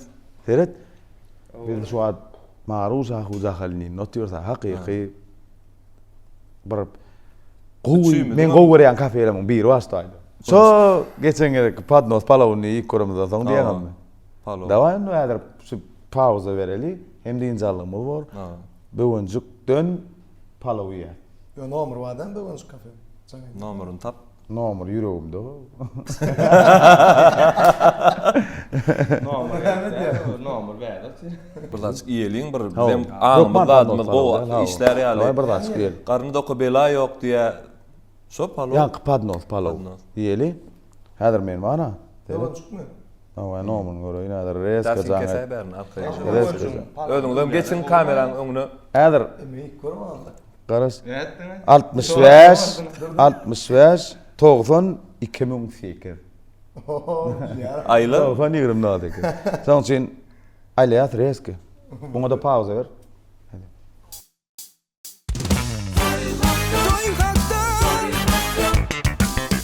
Seret, biz şu wagt Maru Şahu Jahalninde otyrys, hakyky bir gowy, men gowy görýän kafeleriň biri bar şu taýda. Şo geçen gezekki podnos palawyny iýip göremizden soň diýeňizmi? Palaw. Dawaý indi häzir şu pauza bereli, hem dynç alygymyz bor. Böwenjikden palaw iýýäs. Ýo nomer bar dämi Böwenjik kafe? Jaň et. Nomerini tap. Nomer ýüregimde. Nomer bärde, nomer bärde. Bir zatjyk iýeliň bir bizem aňymyz zadymyz gowy işlär ýaly. Daway bir zatjyk iýeli. Garny doka bela ýok diýä. Şo palaw. Ýaňky podnos palaw. Iýeli. Häzir men bar-a. Böwenjikmi? Daway nomerini göreýin häzir reska Daşyny jaň et. kesäý bärini arkaýyn. Reska jaň. Özüňizem geçiň kameranyň öňüne. Häzir. Emme iýip görme onda. Garaş. Nätdiňiz? 65 65 90 2008. Aýla. 90 28. Şonuň üçin aýlaýas reski. Buňa da pauza ber. Toý hakda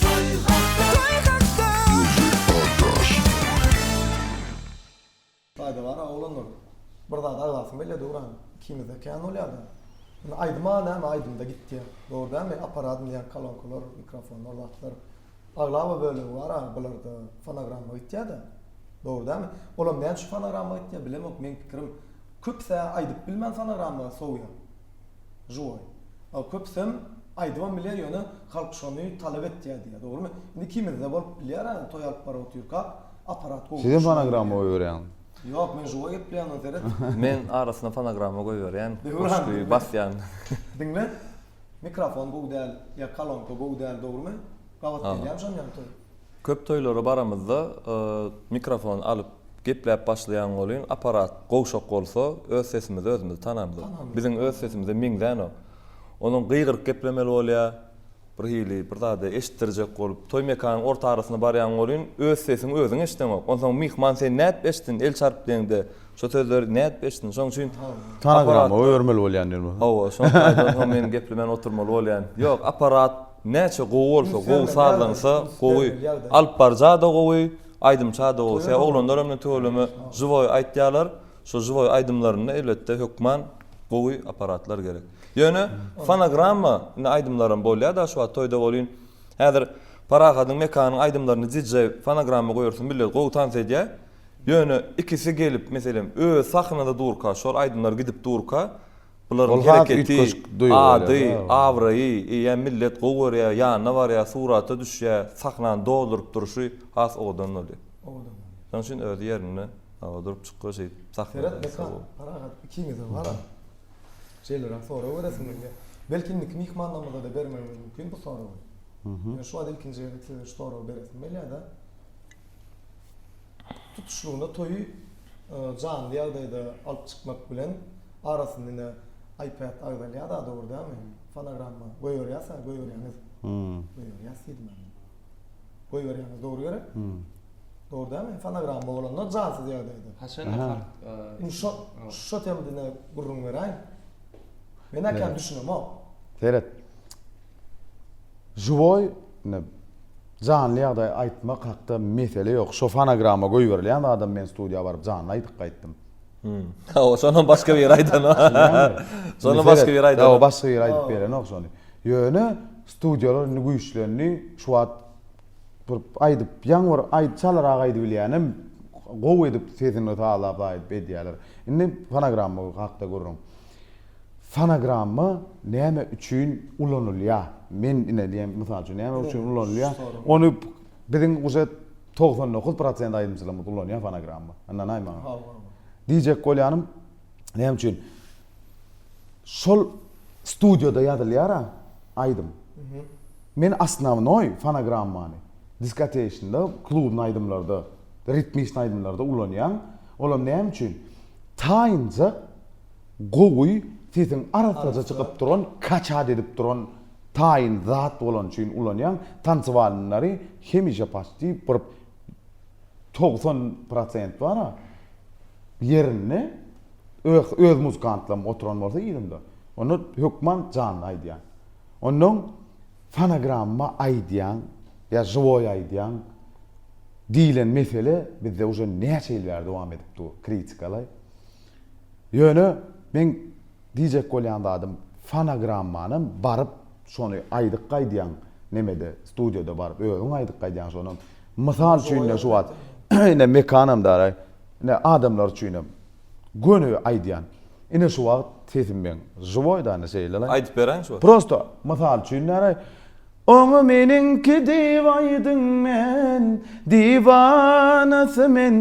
Toý hakda Taýda bar oglanlar. Bir zat agzasym gelýär Döwran. Ikimizde kän bolýarda. Indi aýdyma näme aýdymda gitýär. Dogry dälmi? Apparat diýýän kolonkalar, mikrofonlar, zatlar. Aglaba bölegi bar-a bularda fonogramma gitýär-de. Dogry dälmi? Olam näme üçin fonogramma gitýär bilemok. Meň pikirim köpüs-ä aýdyp bilmän fonogramma sowýar. Živoý. A köpüsem aýdybam bilýär ýöne halk şony talap etýär diýýär. Dogrymy? Indi ikimizde bolup bilýär-ä toý alyp baryp otyrkak. Aparat gowy. Sizem fonogramma goýberýäňiz. Ýok, men žuwa gepleýän ony seret. Men arasyna fonogramma goýberýän. Goşgy basýan. Diňle. Mikrofon gowy däl, ýa kolonka gowy däl dogrymy? Gabat gelýämi şon ýaly toý? Köp toýlara baramyzda mikrofon alyp gepläp başlaýaň welin aparat gowşak bolsa öz sesimizi özümiz tanamzok. Biziň öz sesimize meňzänok. Onuň gygyryp geplemeli bolýar. Bir hili bir zady eşitdirjek bolup, toý mekanyň orta arasyna barýaň welin, öz sesiňi özüň eşideňok. Onsoň myhman seni nädip eşitsin, el çarp diýeňde, şo sözleri nädip eşitsin? Şonuň üçin Fonogramma goýbermeli bolýan diýen bolsa. Hawa, şoň taýdan soň men geplemän oturmaly bolýan. Ýok, apparat näçe gowy bolsa, gowy sazlansa gowy. Alyp baryja-da gowy, aýdymça-da gowy. Sebäbi oglanlar hem tüweleme žiwoý aýtýarlar. Şo žiwoý aýdymlarynda elbetde hökman gowy apparatlar gerek. Ýöne fonogramma indi aýdymlaram bolýada şu wagt toýda bolýyn. Häzir Parahadyň Mekanyň aýdymlaryny DJ fonogramma goýarsyň millet gowy tans edýä. Ýöne ikisi gelip meselem öz sahnada durka şol aýdymlar gidip durka. Bularyň Ol has hereketi, üýtgeşik duýgy ady, bolýar, da. abraýy, eýýäm millet gowy görýär, ýanyna barýar, surata düşýär, sahnany dolduryp durşy has owadan bolýar. Owadan bolýar. Şonuň üçin özi ýerinde hawa durup çykgy şeýdip sahnada. Seret Mekan, Parahat ikiňize bara. Şeýleräk sorag beresim gelýär. Belki indiki myhmanlarymyza-da bermegimiz mümkin bu soragy. Ýöne şu wagt ilkinji gezek size şu soragy beresim gelýär-de. Tutuşlygyna toýy janly ýagdaýda alyp çykmak bilen arasynda ine iPad agzalýar-da dogry dälmi? Fonogramma goýberýäs-ä, goýberýäňiz. Goýberýäs diýdim men. Goýberýäňiz dogry gerek? Dogry dälmi? Fonogramma bolanda jansyz ýagdaýda. Haçan halk Indi şo şo temada ine gürrüň beräýiň. Men-ä kän düşünemok. Seret. Žiwoý ine janly ýagdaý aýtmak hakda mesele ýok. Şo fonogramma goýberilýän zadam men studiýa baryp janly aýdyp gaýtdym. Hawa, şonam başga biri aýdanok. Şonam başga biri aýdanok. Hawa, başga biri aýdyp berenok şony. Ýöne studiýalar indi güýçlendi. Şu wagt bir aýdyp, ýaňy bir aýdyp çalarak aýdybilýänem gowy edip sesini sazlap aýdyp edýärler. Indi fonogramma hakda gürrüň. Fonogramma näme üçin ulanylýar? Men ine diýen mysal üçin näme üçin ulanylýar? Ony biziň uje 99 prosent aýdymçylarymyz ulanýar fonogramma. Ynanaý maňa. Diýjek bolýanym näme üçin? Şol studiýada ýazylýar-a aýdym. Men osnownoý fonogrammany diskoteçnda, klubny aýdymlarda, ritmiçny aýdymlarda ulanýan. Olam näme üçin? Taýynjak Gowy sesiň arassaja çykyp duran kaçat edip duran taýyn zat bolany üçin ulanýaň tansywalnylary hemişe paçti bir 90 prosent bara ýerinde öz öz muzykantlam oturan bolsa yzymda onda hökman janly aýdýan ondan fonogramma aýdýaň ýa žiwoý aýdýaň diýlen mesele bizde uje näçe ýyl bäri dowam edip dur kritikalaý Ýöne meň diýjek bolýan zadym fonogrammanam baryp şony aýdyp gaýdýaň nemede studiýada baryp özüň aýdyp gaýdýaň şonam. Mysal üçin ine şu wagt ine Mekanam daraý ine adamlar üçinem göni aýdýan. Ine şu wagt sesim meň žiwoý da ine şeýle. Aýdyp beräýiň şu wagt. Prosto mysal üçin daraý Oňa meniňki diýip aýdyň men, Diwanasy men,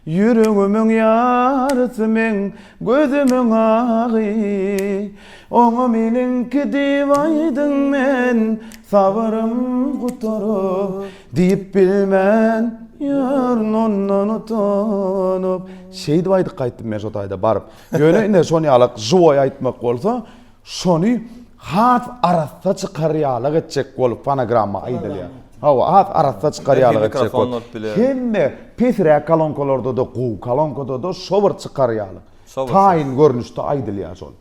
Ýüregimiň ýarysy meň, Gözümiň agy. Oňa meniňki diýip aýdyň men, Sabrym gutaryp, Diýip bilmän ýörün ondan utanyp. Şeýdip aýdyp gaýtdym men şo taýda baryp. Ýöne ine şon ýalak žiwoý aýtmak bolsa, Şony has arassa çykar ýalak etjek bolup fonogramma aýdylýar. Hawa, has arassa çykar ýalak etjek bolup. Hemme pesräk kolonkalarda-da, gowy kolonkada-da şo bir çykar ýaly. Taýyn görnüşde aýdylýar şol.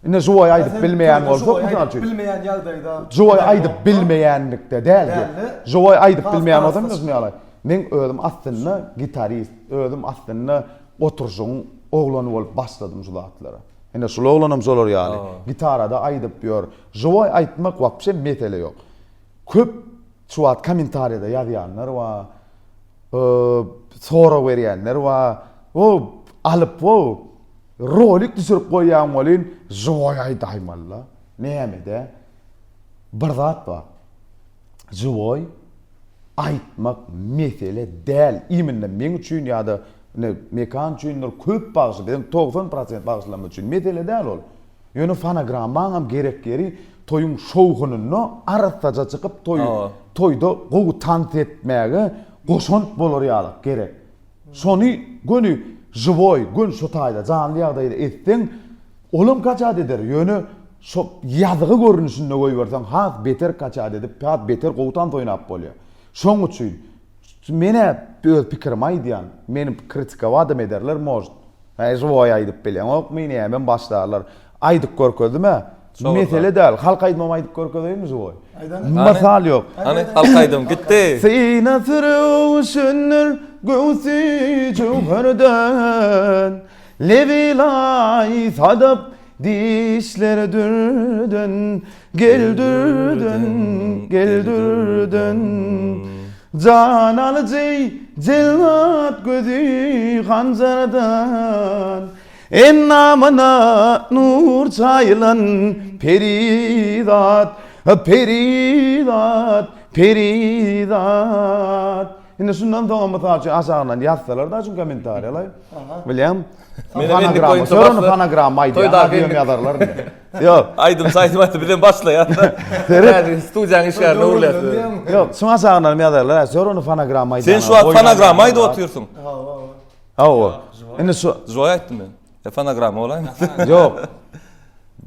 Indi žiwoý aýdyp bilmeýän bolsak, mysal üçin. Bilmeýän ýagdaýda. Žiwoý aýdyp bilmeýänlikde däl. Žiwoý aýdyp bilmeýän bolsam, şuny ýaly. Meň özüm aslynda gitarist, özüm aslynda oturyşygyň oglany bolup başladym şu zatlara. Ine şul oglanam şolar ýaly. Gitarada aýdyp ýör. Žiwoý aýtmak wapşe mesele ýok. Köp şu wagt kommentariýada ýazýanlar bar. Sorag berýänler bar. O alyp o rolik düşürip goýýan welin žiwoý aýdaýmalyda. Nämede? Bir zat bar. Žiwoý aýtmak mesele däl. Imенно meň üçin ýa-da ine Mekan üçindir köp bagşy biziň 90 prosent bagşylarymyz üçin mesele däl ol. Ýöne fonogrammaňam gerek ýeri toýuň şowhunynda arassaja çykyp toý toýda gowy tans etmäge goşant bolar ýaly gerek. Şony göni žiwoý göni şo taýda janly ýagdaýda etseň olam kaçat eder ýöne Şo ýazgy görnüşinde goýberseň has beter kaçat edip has beter gowy tans oýnap bolýar. Şoň üçin men-ä öz pikirimi aýdýan. Meni kritikowadam ederler может. Häý žiwoý aýdyp bileňokmy nämem başlarlar. Aýdyp görkezdim-ä. Mesele däl. Halk aýdymam aýdyp görkezeýinmi žiwoý? Mysal ýok. Hany halk aýdym gitdi. Synasy röwşendir göwsi jöwherden. Lebi laý sadap Dişleri dürden, gel dürden, gel dürden. Jan alyjy jellat gözi hanjardan. Endamyna nur çaýylan perizat, perizat, perizat. Indi şundan soňam mysal üçin aşagyndan ýazsalar-da şuň kommentariýalaý. Bilýäňmi? Fonogramma, şol fonogramma aýdýan diýen ýazarlar indi. Ýok. Aýdym saýdym aýtdy bizem başlaýas-da. Seret. Studiýanyň işgärine öwrülýäs. Ýok, şuň aşagyndan hem ýazarlar. Şol ony fonogramma aýdýan. Sen şu wagt fonogramma aýdyp otyrsyň. Hawa. Indi şu Žoý aýtdym men. E fonogramma bolaýmy? Ýok.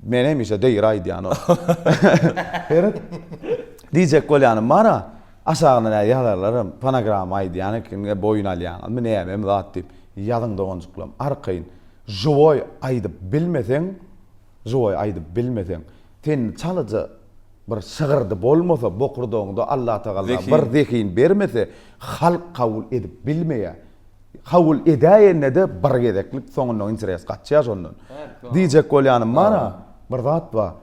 Men hemişe deýir aýdýan o. Seret. Diýjek bolýanym bar-a. Aşagyna nä ýazarlaram, fonogramma aýdýan eken, boýun alýaňyzmy, nämemi zat diýip. Ýazyň doganjyklarym, arkaýyn. Živoý aýdyp bilmeseň, živoý aýdyp bilmeseň, sende çalaja bir şygyrdy bolmasa, bokurdagyňda Allatagalla bir zehin bermese, halk kabul edip bilmeýär. Kabul edäýende-de bir gezeklik soňundan interes gaçýar şondan. Diýjek bolýanym bar-a, bir zat bar.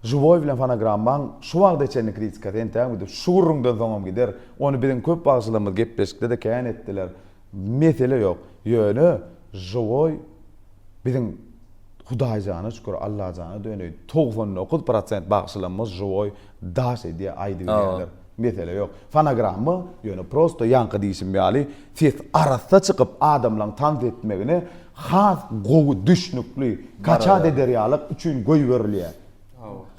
Živoý bilen fonogrammaň şu wagta çenli kritikasy entägem gidip, şu gürrüňden soňam gider. Ony biziň köp bagşylarymyz gepleşikde-de kän etdiler. Mesele ýok. Ýöne živoý biziň Hudaýjana şükür, Allajana döneýin, 99 prosent bagşylarymyz živoý daş edýär, aýdybilýärler. Mesele ýok. Fonogramma ýöne prosto ýaňky diýşim ýaly ses arassa çykyp adamlaň tans etmegine has gowy düşnükli kaçat eder ýalyk üçin goýberilýär.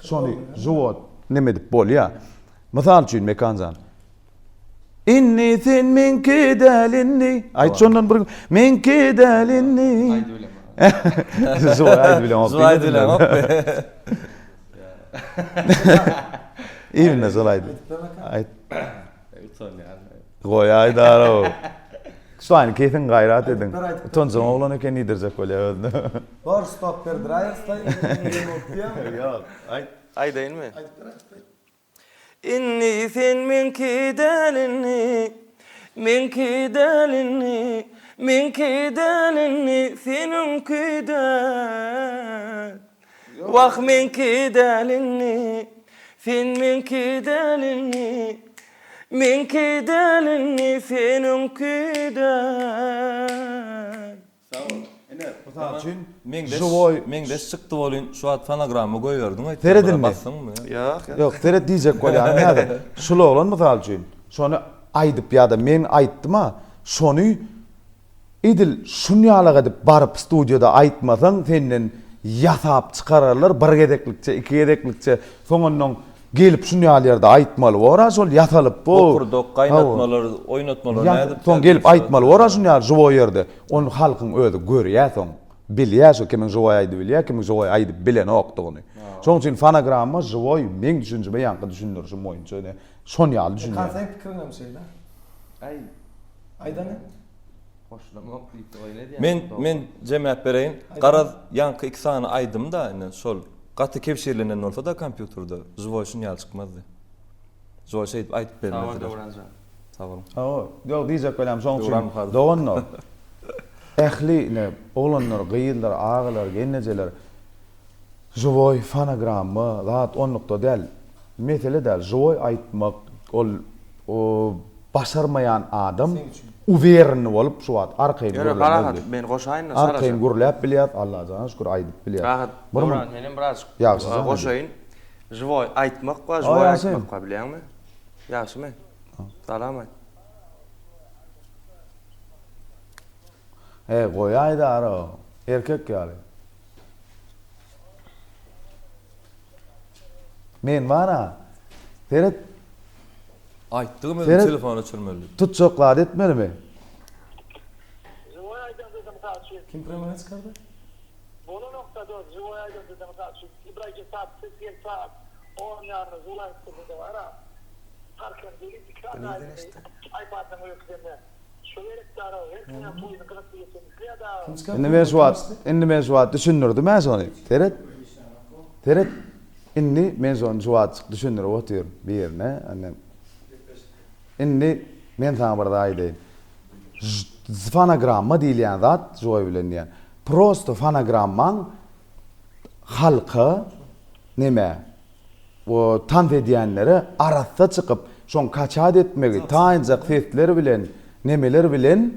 Şony žuwot neme edip bolýar. Mysal üçin Mekanjan. Indi sen meňki däl indi. Aýt şondan bir meňki däl indi. Aýdybilemok. Žuwot aýdybilemok. Žuwot aýdybilemok. Ýene şol aýdy. Aýt. Utanýan. Goý aýdar-ow. Şuny kesiň gaýrat ediň. Utanjaň oglan eken diýdirjek bolýar özüne. Bor stop berdiräýeris-laý. Ýok, aýt. Aýdaýynmy? Aýdyp ber, aýdyp ber. Indi sen meňki däl indi, meňki däl indi, meňki däl indi, seniňki däl. Wah meňki däl indi, sen meňki däl indi, meňki däl indi, seniňki däl. Sag bol. Ine, mysal üçin, Meňzeş, živoý meňzeş çykdy welin şu wagt fonogramma goýberdiň öýtýän. Seret indi. Basdyňmy? Ýok, ýok. Ýok, seret diýjek bolýanym häzir. Şul oglan mysal üçin, şony aýdyp ýa-da men aýtdym-a, şony edil şunýalak edip baryp studiýada aýtmasaň, senden ýasap çykararlar bir gezeklikçe, iki gezeklikçe. Soňundan Gelip şun ýaly ýerde aýtmaly bor-a şol ýasalyp bu. Bokurdak, gaýnatmalar, oýnatmalar nädip. Soň gelip aýtmaly bor-a şun ýaly živoý ýerde. Ony halkyň özi görýä soň. Bilýä şo kimiň živoý aýdybilýä, kimiň živoý aýdyp bilenokdygyny. Şoň üçin fonogramma živoý meň düşünjime ýaňky düşündirişim boýunça ine şon ýaly düşünýän. Mekan seň pikiriňem şeýle. Aý. Aýdany. Goşulamok diýip oýun edýän. Men men jemläp bereýin. Garaz ýaňky iki sany aýdym-da ine şol gaty kebşirlenen bolsa-da kompýuterde živoý şun ýaly çykmazdy. Živoý şeýdip aýdyp bermezdiler. Sag bol Döwranjan. Sag boluň. Hawa, ýok diýjek bolýam şoň üçin Döwran Muhadow. doganlar ähli ine oglanlar, gyzlar, agalar, gelnejeler živoý fonogramma zat onlukda däl. Mesele däl, živoý aýtmak ol başarmaýan adam uwerny bolup şu wagt arkaýyn Ýöne gürlemezdi. Parahat, men goşaýyn-da çalaja. Arkaýyn gürläp bilýäs, Allajana şükür aýdyp bilýäs. Rahat, Bir mun Döwran, menem birazjyk Ýagşy jan goşaýyn. Živoý aýtmak bar, Ýagşy. živoý aýtmak bar, bilýäňmi? Ýagşymy? Salam aýt. He, goýaýdar-ow, erkek ýaly. Men bar-a. Seret. Aýtdygym özüm telefon öçürmeli. Tutjak zat etmelimi? Živoý aýdam dede mysal üçin. Kim premýera çykardy? Bolanokda dos živoý aýdam dede mysal üçin Ibragim saat ses gelip saat on ýarymda živoý aýtdy dede bara. Parkam gelip iki sany aýdymy iPaddan goýup gidende. Şo gerekdi ara her kimem toýuny gyzykly geçirmek isleýär dagy. Indi men şu wagt indi men şu wagt düşündirdim-ä şony. Seret. Seret. Indi men şony şu wagtjyk düşündirip otyryn birine. Indi Indi men saňa bir zat aýdaýyn. Fonogramma diýilýän zat joý bilen diýýän. Prosto fonogrammaň halka neme o tans edýänlere arassa çykyp şoň kaçat etmegi taýynjak sesler bilen nemeler bilen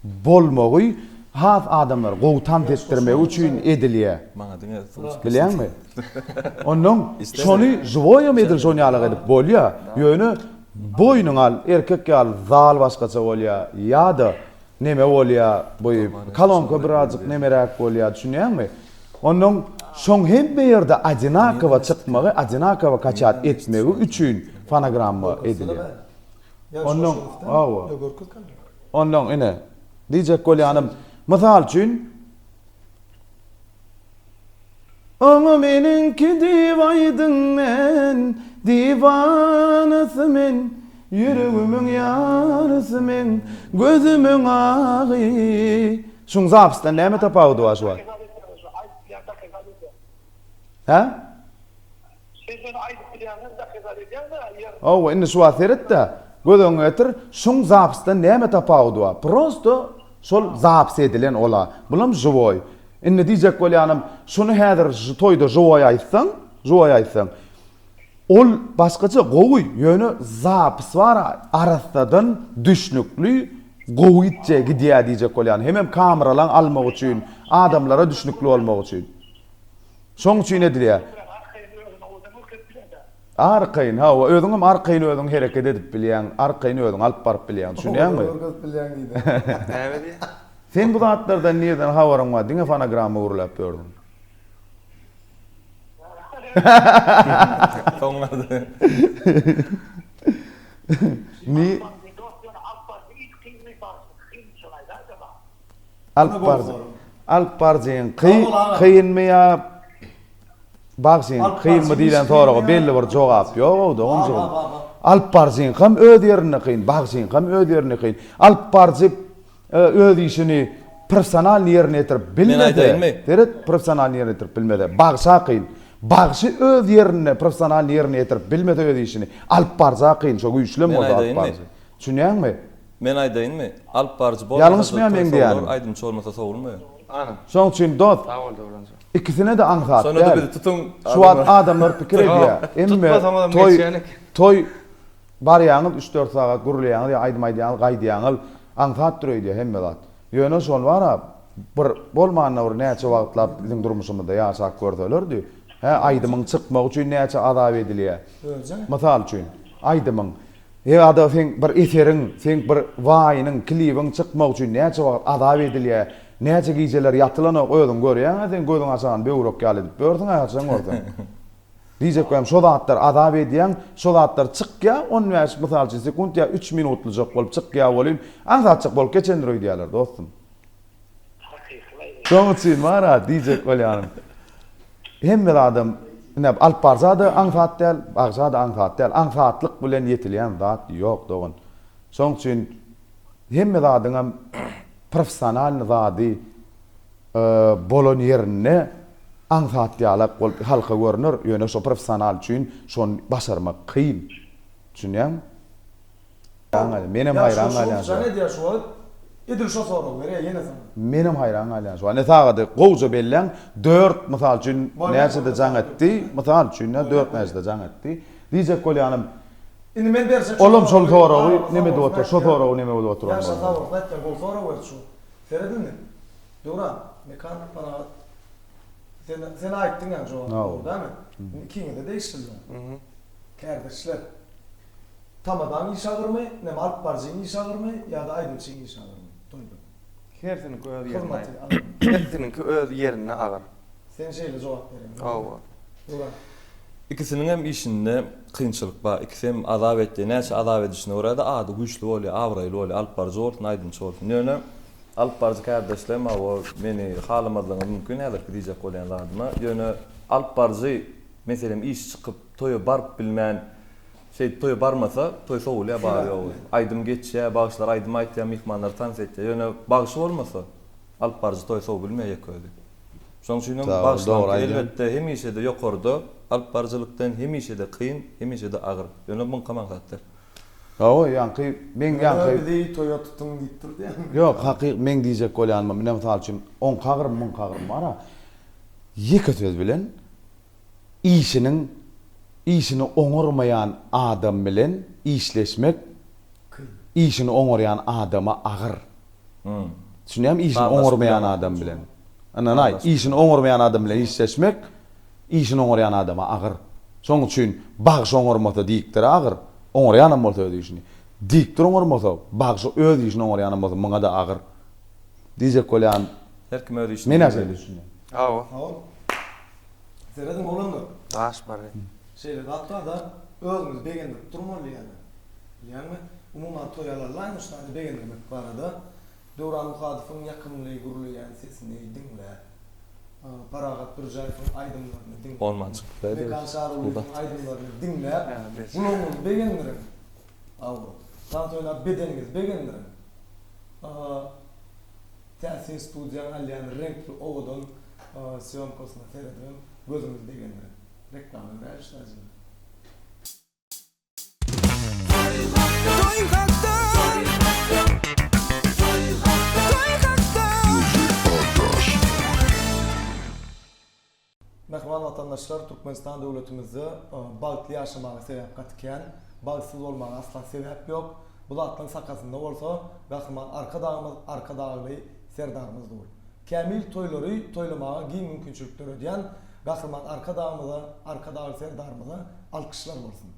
bolmagy. Has adamlary gowy tans etdirmegi üçin edilýär. Maňa diňe suw Bilýäňmi? Onnoň şony žiwoýam edil şon ýalak edip bolýar. Ýöne boýnuňa al, erkek ýaly zal başgaça bolýar ýa-da neme bolýar, bu kolonka birazjyk nemeräk bolýar, düşünýäňmi? Onnoň şoň hemme ýerde odinakowo çykmagy, odinakowo kaçat etmegi üçin fonogramma edilýär. Onnoň, hawa. Onnoň ine, Diýjek bolýanym, mysal üçin, Oňa meniňki diýip aýdyň men, Diwanasy men, ýüregimiň ýarysy men, gözümiň agy. Şuň zapisden näme tapawudy bar şu wagt? Hä? Sen şony aýdyp bilýäňmi, dokazat edýäňmi ýa? Hawa, indi şu wagt seret-de, göz öňüňe getir, şuň zapisden näme tapawudy bar? Prosto şol zapis edilen ola. Bulam žiwoý. Indi diýjek bolýanym, şuny häzir şu toýda žiwoý aýtsaň, žiwoý aýtsaň, ol başgaça gowy, ýöne zapis bar arassadan düşnükli gowy gitje gidýär diýjek bolýan. Hemem kameralaň almak üçin, adamlara düşnükli bolmak üçin. Şoň üçin edilýär. Arkaýyn, hawa, özüňem arkaýyn özüň hereket edip bilýäň, arkaýyn özüňi alyp baryp bilýäň, düşünýäňmi? Görkezip bilýäň diýdi. Näme diýýär? Seň bu zatlardan nirden habaryň bar, diňe fonogramma gürläp ýördüň. Soňlady. Ni? Alyp baryjy Alyp baryjyň kynmy ýa bagşyň kynmy diýlen soraga belli bir jogap ýog-ow doganjygym. Alyp baryjyňkam öz ýerinde kyn, bagşyňkam öz ýerinde kyn. Alyp baryjy öz işini professionalnyý ýerine ýetirip bilmese, seret, professionalnyý ýerine ýetirip bilmese, bagşa kyn. Bagşy öz ýerinde professionalnyý ýerine ýetirip bilmese öz işini, alyp baryja kyn, şo güýçlem bolsa alyp baryjy. Düşünýäňmi? Men aýdaýynmy? Alyp baryjy bolmasa-da Ýalňyşmaýan toý meň sowular, diýýänim. aýdymçy bolmasa sowulmaýar. Ana. Şoň üçin dost, Sag bol Döwranjan. ikisine-de aňsat Şonda-da däl. bizi tutuň Şu wagt adamlar. adamlar pikir edýär. Emme Tutmasaňyzam toý geçýän eken. toý barýaňyz üç-dört sagat gürleýäňiz ýa aýdym aýdýaňyz gaýdýaňyz aňsatdyr öýdýär hemme zat. Ýöne şol bar-a bir bolmanda bir näçe wagtlap biziň durmuşymyzda ýaşap görselerdi. Hä aýdymyň çykmagy üçin näçe azap edilýär. Mysal üçin aýdymyň Ýa-da seň bir eseriň, seň bir waýnyň, klibiň çykmagy üçin näçe wagt azap edilýär, näçe gijeler ýatylanok, özüň görýäň-ä sen gözüň açan böwrek ýaly edip ýörsüň-ä haçan görseň. Diýjek bolýan şo zatlar azap edýäň, şo zatlar çykýar 15 mysal üçin sekunt ýa üç minutlyjak bolup çykýar welin, aňsatjak bolup geçendir öýdýärler dostum. Şoň üçin bar-a diýjek bolýanym. Hemme zadam ine alyp barsa-da aňsat däl, bagsa-da aňsat däl. Aňsatlyk bilen ýetilýän zat ýok dogan. Şoň üçin hemme zadyňam professionalnyý zady bolan ýerinde aňsat ýalak bolup halka görner, ýöne şo professional üçin şony başarmak kyn. Düşünýäňmi? Menem haýran galýan şo. Jaň edýär şu wagt. Edil şo soragy berýär ýene saňa. Menem haýran galýan şo. Ine sagady gowja belläň. Dört mysal üçin näçede jaň etdi? Mysal üçin dört näçede jaň etdi? Diýjek bolýanym. Indi men berjek Olam şol soragy neme edip otyr? Şo soragy neme edip oturan bolsa. Ýaşa sag bolsun aýtýan gowy sorag berdi şu. Seret indi. Döwran, Mekan Panahat sen sen aýtdyň ýaňy jogaby dogry dälmi? Indi ikiňize degişli. Kärdeşler. Tamadaň işi agyrmy, näme alyp baryjyň işi agyrmy ýa-da aýdymçyň işi agyrmy toýda? Hersiniňki öz ýerinde Hyzmaty aýyr. agyrmy? Hersiniňki öz ýerinde agyr. Sen şeýle jogap berýäň. Hawa. Dura. Ikisiniň hem işinde kynçylyk bar. Ikisi hem azap etýär. Näçe azap edişine görä-de ady güýçli bolýar, abraýly bolýar. Alyp baryjy bolsun, aýdymçy bolsun. Ýöne alyp baryjy kärdeşlerim hawa meni halamazlygyňyz mümkin häzirki diýjek bolýan zadyma. Ýöne alyp baryjy meselem iş çykyp toýa baryp bilmän Şeýdip toýa barmasa, toý sowulýar bary-ýogy. Aýdym geçýär, bagşylar aýdym aýtýar, myhmanlar tans edýär. Ýöne bagşy bolmasa, alyp baryjy toýy sowup bilmeýär ýeke özi. Şonuň üçin hem bagşylaryňky elbetde hemişe-de ýokarda, alyp baryjylykdan hemişe-de kyn, hemişe-de agyr. Ýöne muňkam aňsat däl. Hawa, ýaňky meň ýaňky. Ýöne bizi toýa tutuň diýip dur diýýäňmi? Ýok, hakyk meň diýjek bolýanym, ine mysal üçin, oňky agyrym, muňky agyrym bar-a. Ýeke söz bilen işiniň işini oňarmaýan adam bilen işleşmek işini oňarýan adama agyr. Düşünýäňmi? Işini oňarmaýan adam bilen. Ynanaý, işini oňarmaýan adam bilen işleşmek işini oňarýan adama agyr. Şonuň üçin bagşy oňarmasa diktora agyr, oňarýanam bolsa öz işini. Diktor oňarmasa, bagşy öz işini oňarýanam bolsa muňa-da agyr. Diýjek bolýan. Her kim öz işini Men-ä şeýle düşünýän. Hawa. Hawa. Serediň oglanlar. Daş bar. Şeýle zat bar-da, özüňizi begendirip durmaly ýaly. Bilýäňmi? Umuman toý alarlaýyn şu zady begendirmek barada. Döwran Muhadowyň ýakymly gürleýän sesini diňläp, Parahat Pürjäýewiň aýdymlaryny diňläp, Bolman çykypdy. Mekan Şarulyýewiň aýdymlaryny diňläp, gulagyňyzy begendiriň. Hawa. Tans oýnap bedeniňizi begendiriň. Täsin studiýaň alýan reňkli owadan sýomkasyna seredibem gözüňizi begendiriň. Reklama beräýiş dažyna. Toý hakda. Toý hakda. Mähriban watandaşlar Türkmenistan döwletimizde bagtly ýaşamaga sebäp gaty kän, bagtsyz bolmaga asla sebäp ýok. Bu zatlaryň sakasynda bolsa Gahryman Arkadagymyz Arkadagly Serdarymyz dur. Kämil toýlary toýlamaga giň mümkinçilik döredýän Gahryman Arkadagymyza Arkadagly Serdarymyza alkyşlar bolsun.